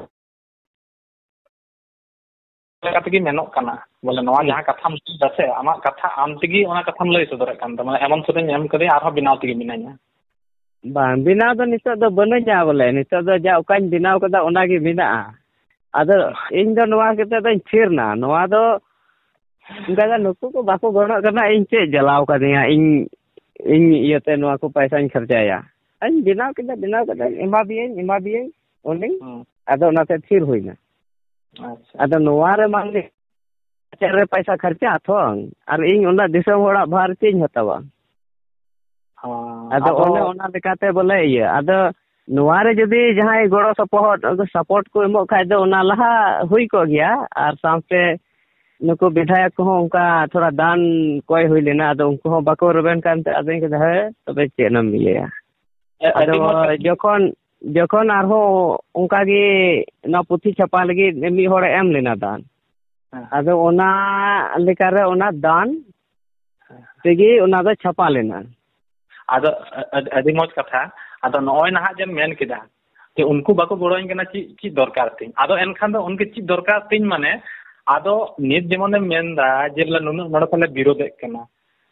ᱞᱮᱠᱟ ᱛᱮᱜᱮ ᱢᱮᱱᱚᱜ ᱠᱟᱱᱟ᱾ ᱵᱚᱞᱮ, ᱱᱚᱣᱟ ᱦᱩᱸ᱾ ᱡᱟᱦᱟᱸ ᱠᱟᱛᱷᱟᱢ ᱞᱟᱹᱭ ᱫᱟ ᱥᱮ, ᱟᱢᱟᱜ ᱠᱟᱛᱷᱟ ᱟᱢ ᱛᱮᱜᱮ ᱚᱱᱟ ᱠᱟᱛᱷᱟᱢ ᱞᱟᱹᱭ ᱥᱚᱫᱚᱨᱮᱫ ᱠᱟᱱ ᱛᱟᱢᱟ᱾ ᱮᱢᱚᱱ ᱥᱟᱹᱨᱤᱧ ᱮᱢ ᱠᱟᱫᱮᱭᱟ, ᱟᱨᱦᱚᱸ ᱵᱮᱱᱟᱣ ᱛᱮᱜᱮ ᱢᱤᱱᱟᱹᱧᱟ᱾ ᱵᱟᱝ, ᱵᱮᱱᱟᱣ ᱫᱚ ᱱᱤᱛᱚᱜ ᱫᱚ ᱵᱟᱹᱱᱩᱧᱟ ᱵᱚᱞᱮ᱾ ᱱᱤᱛᱚᱜ ᱫᱚ ᱡᱟ ᱚᱠᱟᱧ ᱵᱮᱱᱟᱣ ᱠᱟᱫᱟ, ᱚᱱᱟ ᱜᱮ ᱢᱮᱱᱟᱜᱼᱟ᱾ ᱟᱫᱚ ᱤᱧ ᱫᱚ ᱱᱚᱣᱟ ᱠᱟᱛᱮ ᱫᱚᱧ ᱛᱷᱤᱨ ᱱᱟ᱾ ᱱᱚᱣᱟ ᱫᱚ ᱚᱱᱠᱟ ᱜᱮ ᱱᱩᱠᱩ ᱠᱚ ᱵᱟᱠᱚ ᱜᱚᱲᱚᱜ ᱠᱟᱱᱟ, ᱤᱧ ᱪᱮᱫ ᱡᱟᱞᱟᱣ ᱠᱟᱫᱤᱧᱟ? ᱤᱧ, ᱤᱧ ᱤᱭᱟᱹᱛᱮ ᱱᱚᱣᱟ ᱠᱚ ᱯᱚᱭᱥᱟᱧ ᱠᱷᱚᱨᱪᱟᱭᱟ᱾ ᱤᱧ ᱵᱮᱱᱟᱣ ᱠᱮᱫᱟ, ᱵᱮᱱᱟᱣ ᱠᱮᱫᱟ, ᱮᱢᱟ ᱫᱤᱭᱟᱹᱧ, ᱮᱢᱟ ᱫᱤᱭᱟᱹᱧ᱾ ᱚᱸᱰᱮ ᱦᱩᱸ᱾ ᱟᱫᱚ ᱚᱱᱟᱛᱮ ᱛᱷᱤᱨ ᱦᱩᱭᱱᱟ᱾ ᱟᱪᱪᱷᱟ᱾ ᱟᱫᱚ ᱱᱚᱣᱟ ᱨᱮ ᱢᱟᱱᱮ ᱪᱮᱫ ᱨᱮ ᱯᱟᱭᱥᱟ ᱠᱷᱚᱨᱪᱟ ᱛᱚ, ᱟᱨ ᱤᱧ ᱚᱱᱟ ᱫᱤᱥᱚᱢ ᱦᱚᱲᱟᱜ ᱵᱷᱟᱨ ᱪᱮᱫ ᱤᱧ ᱦᱟᱛᱟᱣᱟ? ᱦᱚᱸ, ᱟᱫᱚ ᱟᱫᱚ ᱚᱱᱮ ᱚᱱᱟ ᱞᱮᱠᱟᱛᱮ ᱵᱚᱞᱮ ᱤᱭᱟᱹ, ᱟᱫᱚ ᱱᱚᱣᱟ ᱨᱮ ᱡᱩᱫᱤ ᱡᱟᱦᱟᱸᱭ ᱜᱚᱲᱚ ᱥᱚᱯᱚᱦᱚᱫ, ᱥᱟᱯᱳᱨᱴ ᱠᱚ ᱮᱢᱚᱜ ᱠᱷᱟᱡ ᱫᱚ ᱚᱱᱟ ᱞᱟᱦᱟ ᱦᱩᱭ ᱠᱚᱜ ᱜᱮᱭᱟ, ᱟᱨ ᱥᱟᱶᱛᱮ ᱱᱩᱠᱩ ᱵᱤᱫᱷᱟᱭᱚᱠ ᱠᱚᱦᱚᱸ ᱚᱱᱠᱟ ᱛᱷᱚᱲᱟ ᱫᱟᱱ ᱠᱚᱭ ᱦᱩᱭ ᱞᱮᱱᱟ, ᱟᱫᱚ ᱩᱱᱠᱩ ᱦᱚᱸ ᱵᱟᱠᱚ ᱨᱮᱵᱮᱱ ᱠᱟᱱ ᱛᱟᱦᱮᱸ, ᱟᱫᱚᱧ ᱠᱮᱫᱟ, "ᱦᱮᱸ, ᱛᱚᱵᱮ ᱪᱮᱫ ᱮᱢ ᱤᱭᱟᱹᱭᱟ?" ᱮ-, ᱟᱫᱚ ᱟᱹᱰᱤ ᱢᱚᱡᱽ ᱠᱟᱛᱷᱟ᱾ ᱡᱚᱠᱷᱚᱱ, ᱡᱚᱠᱷᱚᱱ ᱟᱨᱦᱚᱸ ᱚᱱᱠᱟ ᱜᱮ ᱱᱚᱣᱟ ᱯᱩᱛᱷᱤ ᱪᱷᱟᱯᱟ ᱞᱟᱹᱜᱤᱫ ᱢᱤᱫ ᱦᱚᱲᱮ ᱮᱢ ᱞᱮᱱᱟ ᱫᱟᱱ, ᱦᱮᱸ᱾ ᱟᱫᱚ ᱚᱱᱟ ᱞᱮᱠᱟᱨᱮ ᱚᱱᱟ ᱫᱟᱱ ᱦᱮᱸ᱾ ᱛᱮᱜᱮ ᱚᱱᱟ ᱫᱚ ᱪᱷᱟᱯᱟ ᱞᱮᱱᱟ᱾ ᱟᱫᱚ ᱟ-, ᱟ-, ᱟᱹᱰᱤ ᱢᱚᱡᱽ ᱠᱟᱛᱷᱟ᱾ ᱟᱫᱚ ᱱᱚᱜᱼᱚᱭ ᱱᱟᱦᱟᱜ ᱡᱮᱢ ᱢᱮᱱ ᱠᱮᱫᱟ ᱡᱮ ᱩᱱᱠᱩ ᱵᱟᱠᱚ ᱜᱚᱲᱚᱧ ᱠᱟᱱᱟ, ᱪᱮᱫ, ᱪᱮᱫ ᱫᱚᱨᱠᱟᱨ ᱛᱤᱧ? ᱟᱫᱚ ᱮᱱᱠᱷᱟᱱ ᱫᱚ ᱩᱱᱠᱩ ᱪᱮᱫ ᱫᱚᱨᱠᱟᱨ ᱛᱤᱧ ᱢᱟᱱᱮ, ᱟᱫᱚ ᱱᱤᱛ ᱡᱮᱢᱚᱱᱮᱢ ᱢᱮᱱᱫᱟ ᱡᱮ ᱵᱚᱞᱮ ᱱᱩᱱᱟᱹᱜ ᱱᱚᱰᱮ ᱛᱟᱦᱞᱮ ᱵᱤᱨᱳᱫᱷᱮᱫ ᱠᱟᱱᱟ,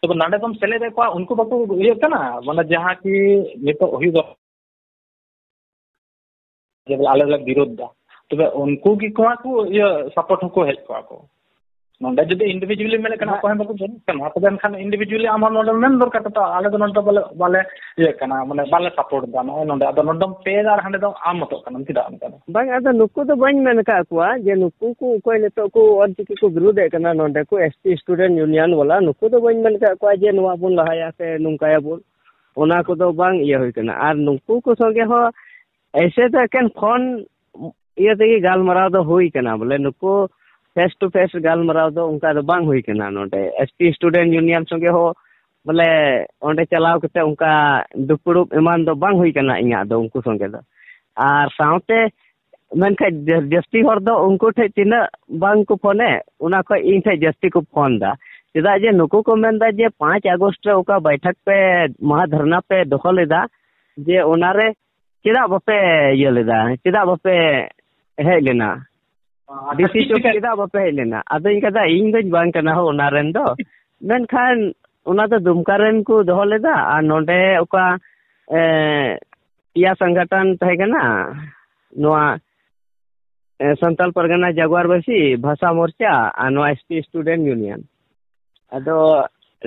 ᱛᱚᱵᱮ ᱱᱚᱰᱮ ᱫᱚᱢ ᱥᱮᱞᱮᱫᱮᱫ ᱠᱚᱣᱟ, ᱩᱱᱠᱩ ᱵᱟᱠᱚ ᱤᱭᱟᱹᱜ ᱠᱟᱱᱟ? ᱢᱟᱱᱮ ᱡᱟᱦᱟᱸ ᱠᱤ ᱱᱤᱛᱚᱜ ᱦᱩᱭᱩᱜ ᱫᱚ ᱡᱮ ᱵᱚᱞᱮ ᱟᱞᱮ ᱞᱮ ᱵᱤᱨᱳᱫᱷ ᱫᱟ, ᱛᱚᱵᱮ ᱩᱱᱠᱩ ᱜᱮ ᱠᱚᱣᱟ ᱠᱚ ᱤᱭᱟᱹ ᱥᱟᱯᱳᱨᱴ ᱦᱚᱸᱠᱚ ᱦᱮᱡ ᱠᱚᱜᱼᱟ ᱠᱚ᱾ ᱱᱚᱰᱮ ᱡᱩᱫᱤ ᱤᱱᱰᱤᱵᱷᱤᱡᱩᱣᱟᱞᱤ ᱢᱮᱱᱮᱫ ᱠᱟᱱᱟ, ᱦᱮᱸ᱾ ᱚᱠᱚᱭ ᱦᱚᱸ ᱵᱟᱠᱚ ᱵᱤᱨᱳᱫᱷ ᱠᱟᱱᱟ, ᱛᱚᱵᱮ ᱮᱱᱠᱷᱟᱱ ᱤᱱᱰᱤᱵᱷᱤᱡᱩᱣᱟᱞᱤ ᱟᱢ ᱦᱚᱸ ᱱᱚᱰᱮ ᱢᱮᱱ ᱫᱚᱨᱠᱟᱨ ᱛᱟᱢ, ᱟᱞᱮ ᱫᱚ ᱱᱚᱰᱮ ᱵᱟᱞᱮ, ᱵᱟᱞᱮ ᱤᱭᱟᱹᱜ ᱠᱟᱱᱟ, ᱢᱟᱱᱮ ᱵᱟᱞᱮ ᱥᱟᱯᱳᱨᱴ ᱫᱟ ᱱᱚᱜᱼᱚᱭ ᱱᱚᱰᱮ᱾ ᱟᱫᱚ ᱱᱚᱰᱮᱢ ᱯᱮ ᱫᱟ ᱟᱨ ᱦᱟᱸᱰᱮ ᱫᱚ ᱟᱢ ᱢᱚᱛᱚᱜ ᱠᱟᱱᱟᱢ, ᱪᱮᱫᱟᱜ ᱚᱱᱠᱟ ᱫᱚ? ᱵᱟᱝ, ᱟᱫᱚ ᱱᱩᱠᱩ ᱫᱚ ᱵᱟᱹᱧ ᱢᱮᱱ ᱟᱠᱟᱫ ᱠᱚᱣᱟ ᱡᱮ ᱱᱩᱠᱩ ᱠᱚ ᱚᱠᱚᱭ ᱱᱤᱛᱚᱜ ᱠᱚ ᱚᱞ ᱪᱤᱠᱤ ᱠᱚ ᱵᱤᱨᱳᱫᱷᱮᱫ ᱠᱟᱱᱟ ᱱᱚᱰᱮ ᱠᱚ, ᱮᱥ ᱴᱤ ᱥᱴᱩᱰᱮᱱᱴ ᱤᱭᱩᱱᱤᱭᱚᱱ ᱵᱟᱞᱟ, ᱱᱩᱠᱩ ᱫᱚ ᱵᱟᱹᱧ ᱢᱮᱱ ᱟᱠᱟᱫ ᱠᱚᱣᱟ ᱡᱮ ᱱᱚᱣᱟ ᱵᱚᱱ ᱞᱟᱦᱟᱭᱟ ᱥᱮ ᱱᱚᱝᱠᱟᱭᱟᱵᱚᱱ, ᱚᱱᱟ ᱠᱚᱫᱚ ᱵᱟᱝ ᱤᱭᱟᱹ ᱦᱩᱭ ᱠᱟᱱᱟ᱾ ᱟᱨ ᱱᱩᱠᱩ ᱠᱚ ᱥᱚᱸᱜᱮ ᱦᱚᱸ ᱮᱭᱥᱮ ᱫᱚ ᱮᱠᱮᱱ ᱯᱷᱳᱱ ᱤᱭᱟᱹ ᱛᱮᱜᱮ ᱜᱟᱞᱢᱟᱨᱟᱣ ᱫᱚ ᱦᱩᱭ ᱠᱟᱱᱟ, ᱵᱚᱞᱮ ᱱᱩᱠᱩ ᱯᱷᱮᱥ ᱴᱩ ᱯᱷᱮᱥ ᱜᱟᱞᱢᱟᱨᱟᱣ ᱫᱚ ᱚᱱᱠᱟ ᱫᱚ ᱵᱟᱝ ᱦᱩᱭ ᱠᱟᱱᱟ᱾ ᱱᱚᱰᱮ ᱮᱥ ᱴᱤ ᱥᱴᱩᱰᱮᱱᱴ ᱤᱭᱩᱱᱤᱭᱚᱱ ᱥᱚᱸᱜᱮ ᱦᱚᱸ ᱵᱚᱞᱮ ᱚᱸᱰᱮ ᱪᱟᱞᱟᱣ ᱠᱟᱛᱮ ᱚᱱᱠᱟ ᱫᱩᱯᱲᱩᱵ ᱮᱢᱟᱱ ᱫᱚ ᱵᱟᱝ ᱦᱩᱭ ᱠᱟᱱᱟ ᱤᱧᱟᱹᱜ ᱫᱚ ᱩᱱᱠᱩ ᱥᱚᱸᱜᱮ ᱫᱚ᱾ ᱟᱨ ᱥᱟᱶᱛᱮ ᱢᱮᱱᱠᱷᱟᱡ ᱡᱟᱹ-, ᱡᱟᱹᱥᱛᱤ ᱦᱚᱲ ᱫᱚ ᱩᱱᱠᱩ ᱴᱷᱮᱡ ᱛᱤᱱᱟᱹᱜ ᱵᱟᱝ ᱠᱚ ᱯᱷᱳᱱᱮᱫ, ᱚᱱᱟ ᱠᱷᱚᱡ ᱤᱧ ᱴᱷᱮᱡ ᱡᱟᱹᱥᱛᱤ ᱠᱚ ᱯᱷᱳᱱ ᱫᱟ᱾ ᱪᱮᱫᱟᱜ ᱡᱮ ᱱᱩᱠᱩ ᱠᱚ ᱢᱮᱱᱫᱟ ᱡᱮ ᱯᱟᱸᱪ ᱟᱜᱚᱥᱴ ᱨᱮ ᱚᱠᱟ ᱵᱟᱭᱴᱷᱟᱠ ᱯᱮ, ᱢᱚᱦᱟ ᱫᱷᱟᱨᱱᱟ ᱯᱮ ᱫᱚᱦᱚ ᱞᱮᱫᱟ, ᱡᱮ ᱚᱱᱟᱨᱮ ᱪᱮᱫᱟᱜ ᱵᱟᱯᱮ ᱤᱭᱟᱹ ᱞᱮᱫᱟ? ᱪᱮᱫᱟᱜ ᱵᱟᱯᱮ ᱦᱮᱡ ᱞᱮᱱᱟ? ᱟᱪᱪᱷᱟ, ᱰᱤ ᱥᱤ ᱴᱷᱤᱠ ᱪᱚᱠ ᱴᱷᱤᱠ᱾ ᱪᱮᱫᱟᱜ ᱵᱟᱯᱮ ᱦᱮᱡ ᱞᱮᱱᱟ? ᱟᱫᱚᱧ ᱠᱟᱫᱟ, ᱤᱧ ᱫᱚᱧ ᱵᱟᱝ ᱠᱟᱱᱟ ᱦᱳ ᱚᱱᱟ ᱨᱮᱱ ᱫᱚ, ᱢᱮᱱᱠᱷᱟᱱ ᱚᱱᱟ ᱫᱚ ᱫᱩᱢᱠᱟ ᱨᱮᱱ ᱠᱚ ᱫᱚᱦᱚ ᱞᱮᱫᱟ᱾ ᱟᱨ ᱱᱚᱰᱮ ᱚᱠᱟ, ᱮ, ᱯᱮᱭᱟ ᱥᱚᱝᱜᱚᱴᱷᱚᱱ ᱛᱟᱦᱮᱸ ᱠᱟᱱᱟ, ᱱᱚᱣᱟ, ᱮ, ᱥᱟᱱᱛᱟᱞ ᱯᱟᱨᱜᱟᱱᱟ ᱡᱟᱜᱣᱟᱨ ᱵᱟᱹᱥᱤ, ᱵᱷᱟᱥᱟ ᱢᱳᱨᱪᱟ ᱟᱨ ᱱᱚᱣᱟ ᱮᱥ ᱴᱤ ᱥᱴᱩᱰᱮᱱᱴ ᱤᱭᱩᱱᱤᱭᱚᱱ᱾ ᱟᱫᱚ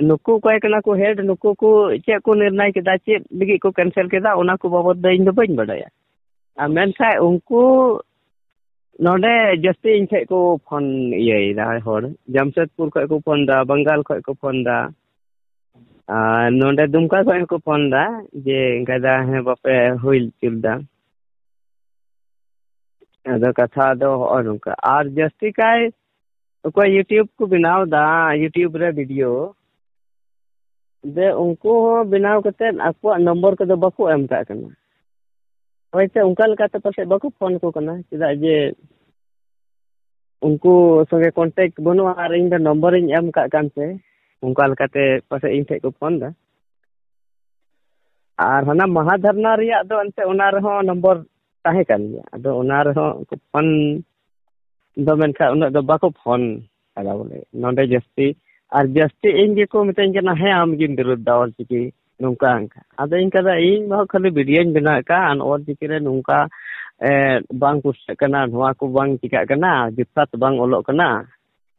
ᱱᱩᱠᱩ ᱚᱠᱚᱭ ᱠᱟᱱᱟ ᱠᱚ ᱦᱮᱰ, ᱱᱩᱠᱩ ᱠᱚ ᱪᱮᱫ ᱠᱚ ᱱᱤᱨᱱᱟᱭ ᱠᱮᱫᱟ, ᱪᱮᱫ ᱞᱟᱹᱜᱤᱫ ᱠᱚ ᱠᱮᱱᱥᱮᱞ ᱠᱮᱫᱟ, ᱚᱱᱟ ᱠᱚ ᱵᱟᱵᱚᱫ ᱫᱚ ᱤᱧ ᱫᱚ ᱵᱟᱹᱧ ᱵᱟᱰᱟᱭᱟ᱾ ᱟᱨ ᱢᱮᱱᱠᱷᱟᱡ ᱩᱱᱠᱩ ᱱᱚᱰᱮ ᱡᱟᱹᱥᱛᱤ ᱤᱧ ᱴᱷᱮᱡ ᱠᱚ ᱯᱷᱳᱱ ᱤᱭᱟᱹᱭᱮᱫᱟ ᱦᱚᱲ, ᱡᱟᱢᱥᱮᱫᱽᱯᱩᱨ ᱠᱷᱚᱡ ᱠᱚ ᱯᱷᱳᱱ ᱫᱟ, ᱵᱟᱝᱜᱟᱞ ᱠᱷᱚᱡ ᱠᱚ ᱯᱷᱳᱱ ᱫᱟ᱾ ᱟᱨ ᱱᱚᱰᱮ ᱫᱩᱢᱠᱟ ᱠᱷᱚᱡ ᱦᱚᱸᱠᱚ ᱯᱷᱳᱱ ᱫᱟ ᱡᱮ ᱚᱱᱠᱟ ᱫᱟ, ᱦᱮᱸ, ᱵᱟᱯᱮ ᱦᱩᱭ ᱦᱚᱪᱚ ᱞᱮᱫᱟ᱾ ᱟᱫᱚ ᱠᱟᱛᱷᱟ ᱫᱚ ᱦᱚᱸᱜᱼᱚ ᱱᱚᱝᱠᱟ᱾ ᱟᱨ ᱡᱟᱹᱥᱛᱤ ᱠᱟᱭ ᱚᱠᱚᱭ YouTube ᱠᱚ ᱵᱮᱱᱟᱣ ᱫᱟ, YouTube ᱨᱮ ᱵᱷᱤᱰᱤᱭᱳ, ᱡᱮ ᱩᱱᱠᱩ ᱦᱚᱸ ᱵᱮᱱᱟᱣ ᱠᱟᱛᱮᱫ ᱟᱠᱚᱣᱟᱜ ᱱᱚᱢᱵᱚᱨ ᱠᱚᱫᱚ ᱵᱟᱠᱚ ᱮᱢ ᱠᱟᱜ ᱠᱟᱱᱟ᱾ ᱦᱳᱭᱛᱳ ᱚᱱᱠᱟ ᱞᱮᱠᱟᱛᱮ ᱯᱟᱥᱮᱡ ᱵᱟᱠᱚ ᱯᱷᱳᱱ ᱟᱠᱚ ᱠᱟᱱᱟ, ᱪᱮᱫᱟᱜ ᱡᱮ ᱩᱱᱠᱩ ᱥᱚᱸᱜᱮ ᱠᱚᱱᱴᱮᱠᱴ ᱵᱟᱹᱱᱩᱜᱼᱟ ᱟᱨ ᱤᱧ ᱫᱚ ᱱᱚᱢᱵᱚᱨᱤᱧ ᱮᱢ ᱠᱟᱜ ᱠᱟᱱ ᱛᱮ ᱚᱱᱠᱟ ᱞᱮᱠᱟᱛᱮ ᱯᱟᱥᱮᱡ ᱤᱧ ᱴᱷᱮᱡ ᱠᱚ ᱯᱷᱳᱱ ᱫᱟ᱾ ᱟᱨ ᱦᱟᱱᱟ ᱢᱟᱦᱟ ᱫᱷᱟᱨᱱᱟ ᱨᱮᱭᱟᱜ ᱫᱚ ᱮᱱᱛᱮ ᱚᱱᱟ ᱨᱮᱦᱚᱸ ᱱᱚᱢᱵᱚᱨ ᱛᱟᱦᱮᱸ ᱠᱟᱱ ᱜᱮᱭᱟ, ᱟᱫᱚ ᱚᱱᱟ ᱨᱮᱦᱚᱸ ᱠᱚ ᱯᱷᱳᱱ ᱫᱚ ᱢᱮᱱᱠᱷᱟᱱ ᱩᱱᱟᱹᱜ ᱫᱚ ᱵᱟᱠᱚ ᱯᱷᱳᱱ ᱠᱟᱫᱟ ᱵᱚᱞᱮ ᱱᱚᱰᱮ ᱡᱟᱹᱥᱛᱤ᱾ ᱟᱨ ᱡᱟᱹᱥᱛᱤ ᱤᱧ ᱜᱮᱠᱚ ᱢᱤᱛᱟᱹᱧ ᱠᱟᱱᱟ, "ᱦᱮᱸ, ᱟᱢ ᱜᱮᱢ ᱵᱤᱨᱩᱫᱷ ᱫᱟ ᱚᱞᱪᱤᱠᱤ ᱱᱚᱝᱠᱟ ᱚᱱᱠᱟ᱾" ᱟᱫᱚ ᱤᱧ ᱠᱟᱫᱟ, "ᱤᱧ ᱢᱟ ᱠᱷᱟᱹᱞᱤ ᱵᱷᱤᱰᱤᱭᱳᱧ ᱵᱮᱱᱟᱣᱮᱫ ᱠᱟᱱ, ᱚᱞᱪᱤᱠᱤ ᱨᱮ ᱱᱚᱝᱠᱟ ᱮ, ᱵᱟᱝ ᱯᱩᱥᱴᱟᱹᱜ ᱠᱟᱱᱟ, ᱱᱚᱣᱟ ᱠᱚ ᱵᱟᱝ ᱪᱤᱠᱟᱹᱜ ᱠᱟᱱᱟ, ᱡᱚᱛᱷᱟᱛ ᱵᱟᱝ ᱚᱞᱚᱜ ᱠᱟᱱᱟ,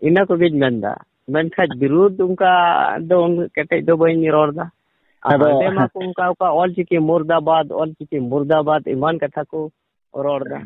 ᱤᱱᱟᱹ ᱠᱚᱜᱮᱧ ᱢᱮᱱᱫᱟ᱾ ᱢᱮᱱᱠᱷᱟᱱ ᱵᱤᱨᱩᱫᱷ ᱚᱱᱠᱟ ᱫᱚ ᱩᱱᱟᱹᱜ ᱠᱮᱴᱮᱡ ᱫᱚ ᱵᱟᱹᱧ ᱨᱚᱲ ᱮᱫᱟ᱾ ᱟᱨ ᱟᱫᱚ ᱦᱟᱸᱰᱮ ᱢᱟ ᱠᱚ ᱚᱱᱠᱟ ᱚᱠᱟ ᱚᱞᱪᱤᱠᱤ ᱢᱩᱨᱫᱟᱵᱟᱫ, ᱚᱞᱪᱤᱠᱤ ᱢᱩᱨᱫᱟᱵᱟᱫ ᱮᱢᱟᱱ ᱠᱟᱛᱷᱟ ᱠᱚ ᱨᱚᱲ ᱮᱫᱟ᱾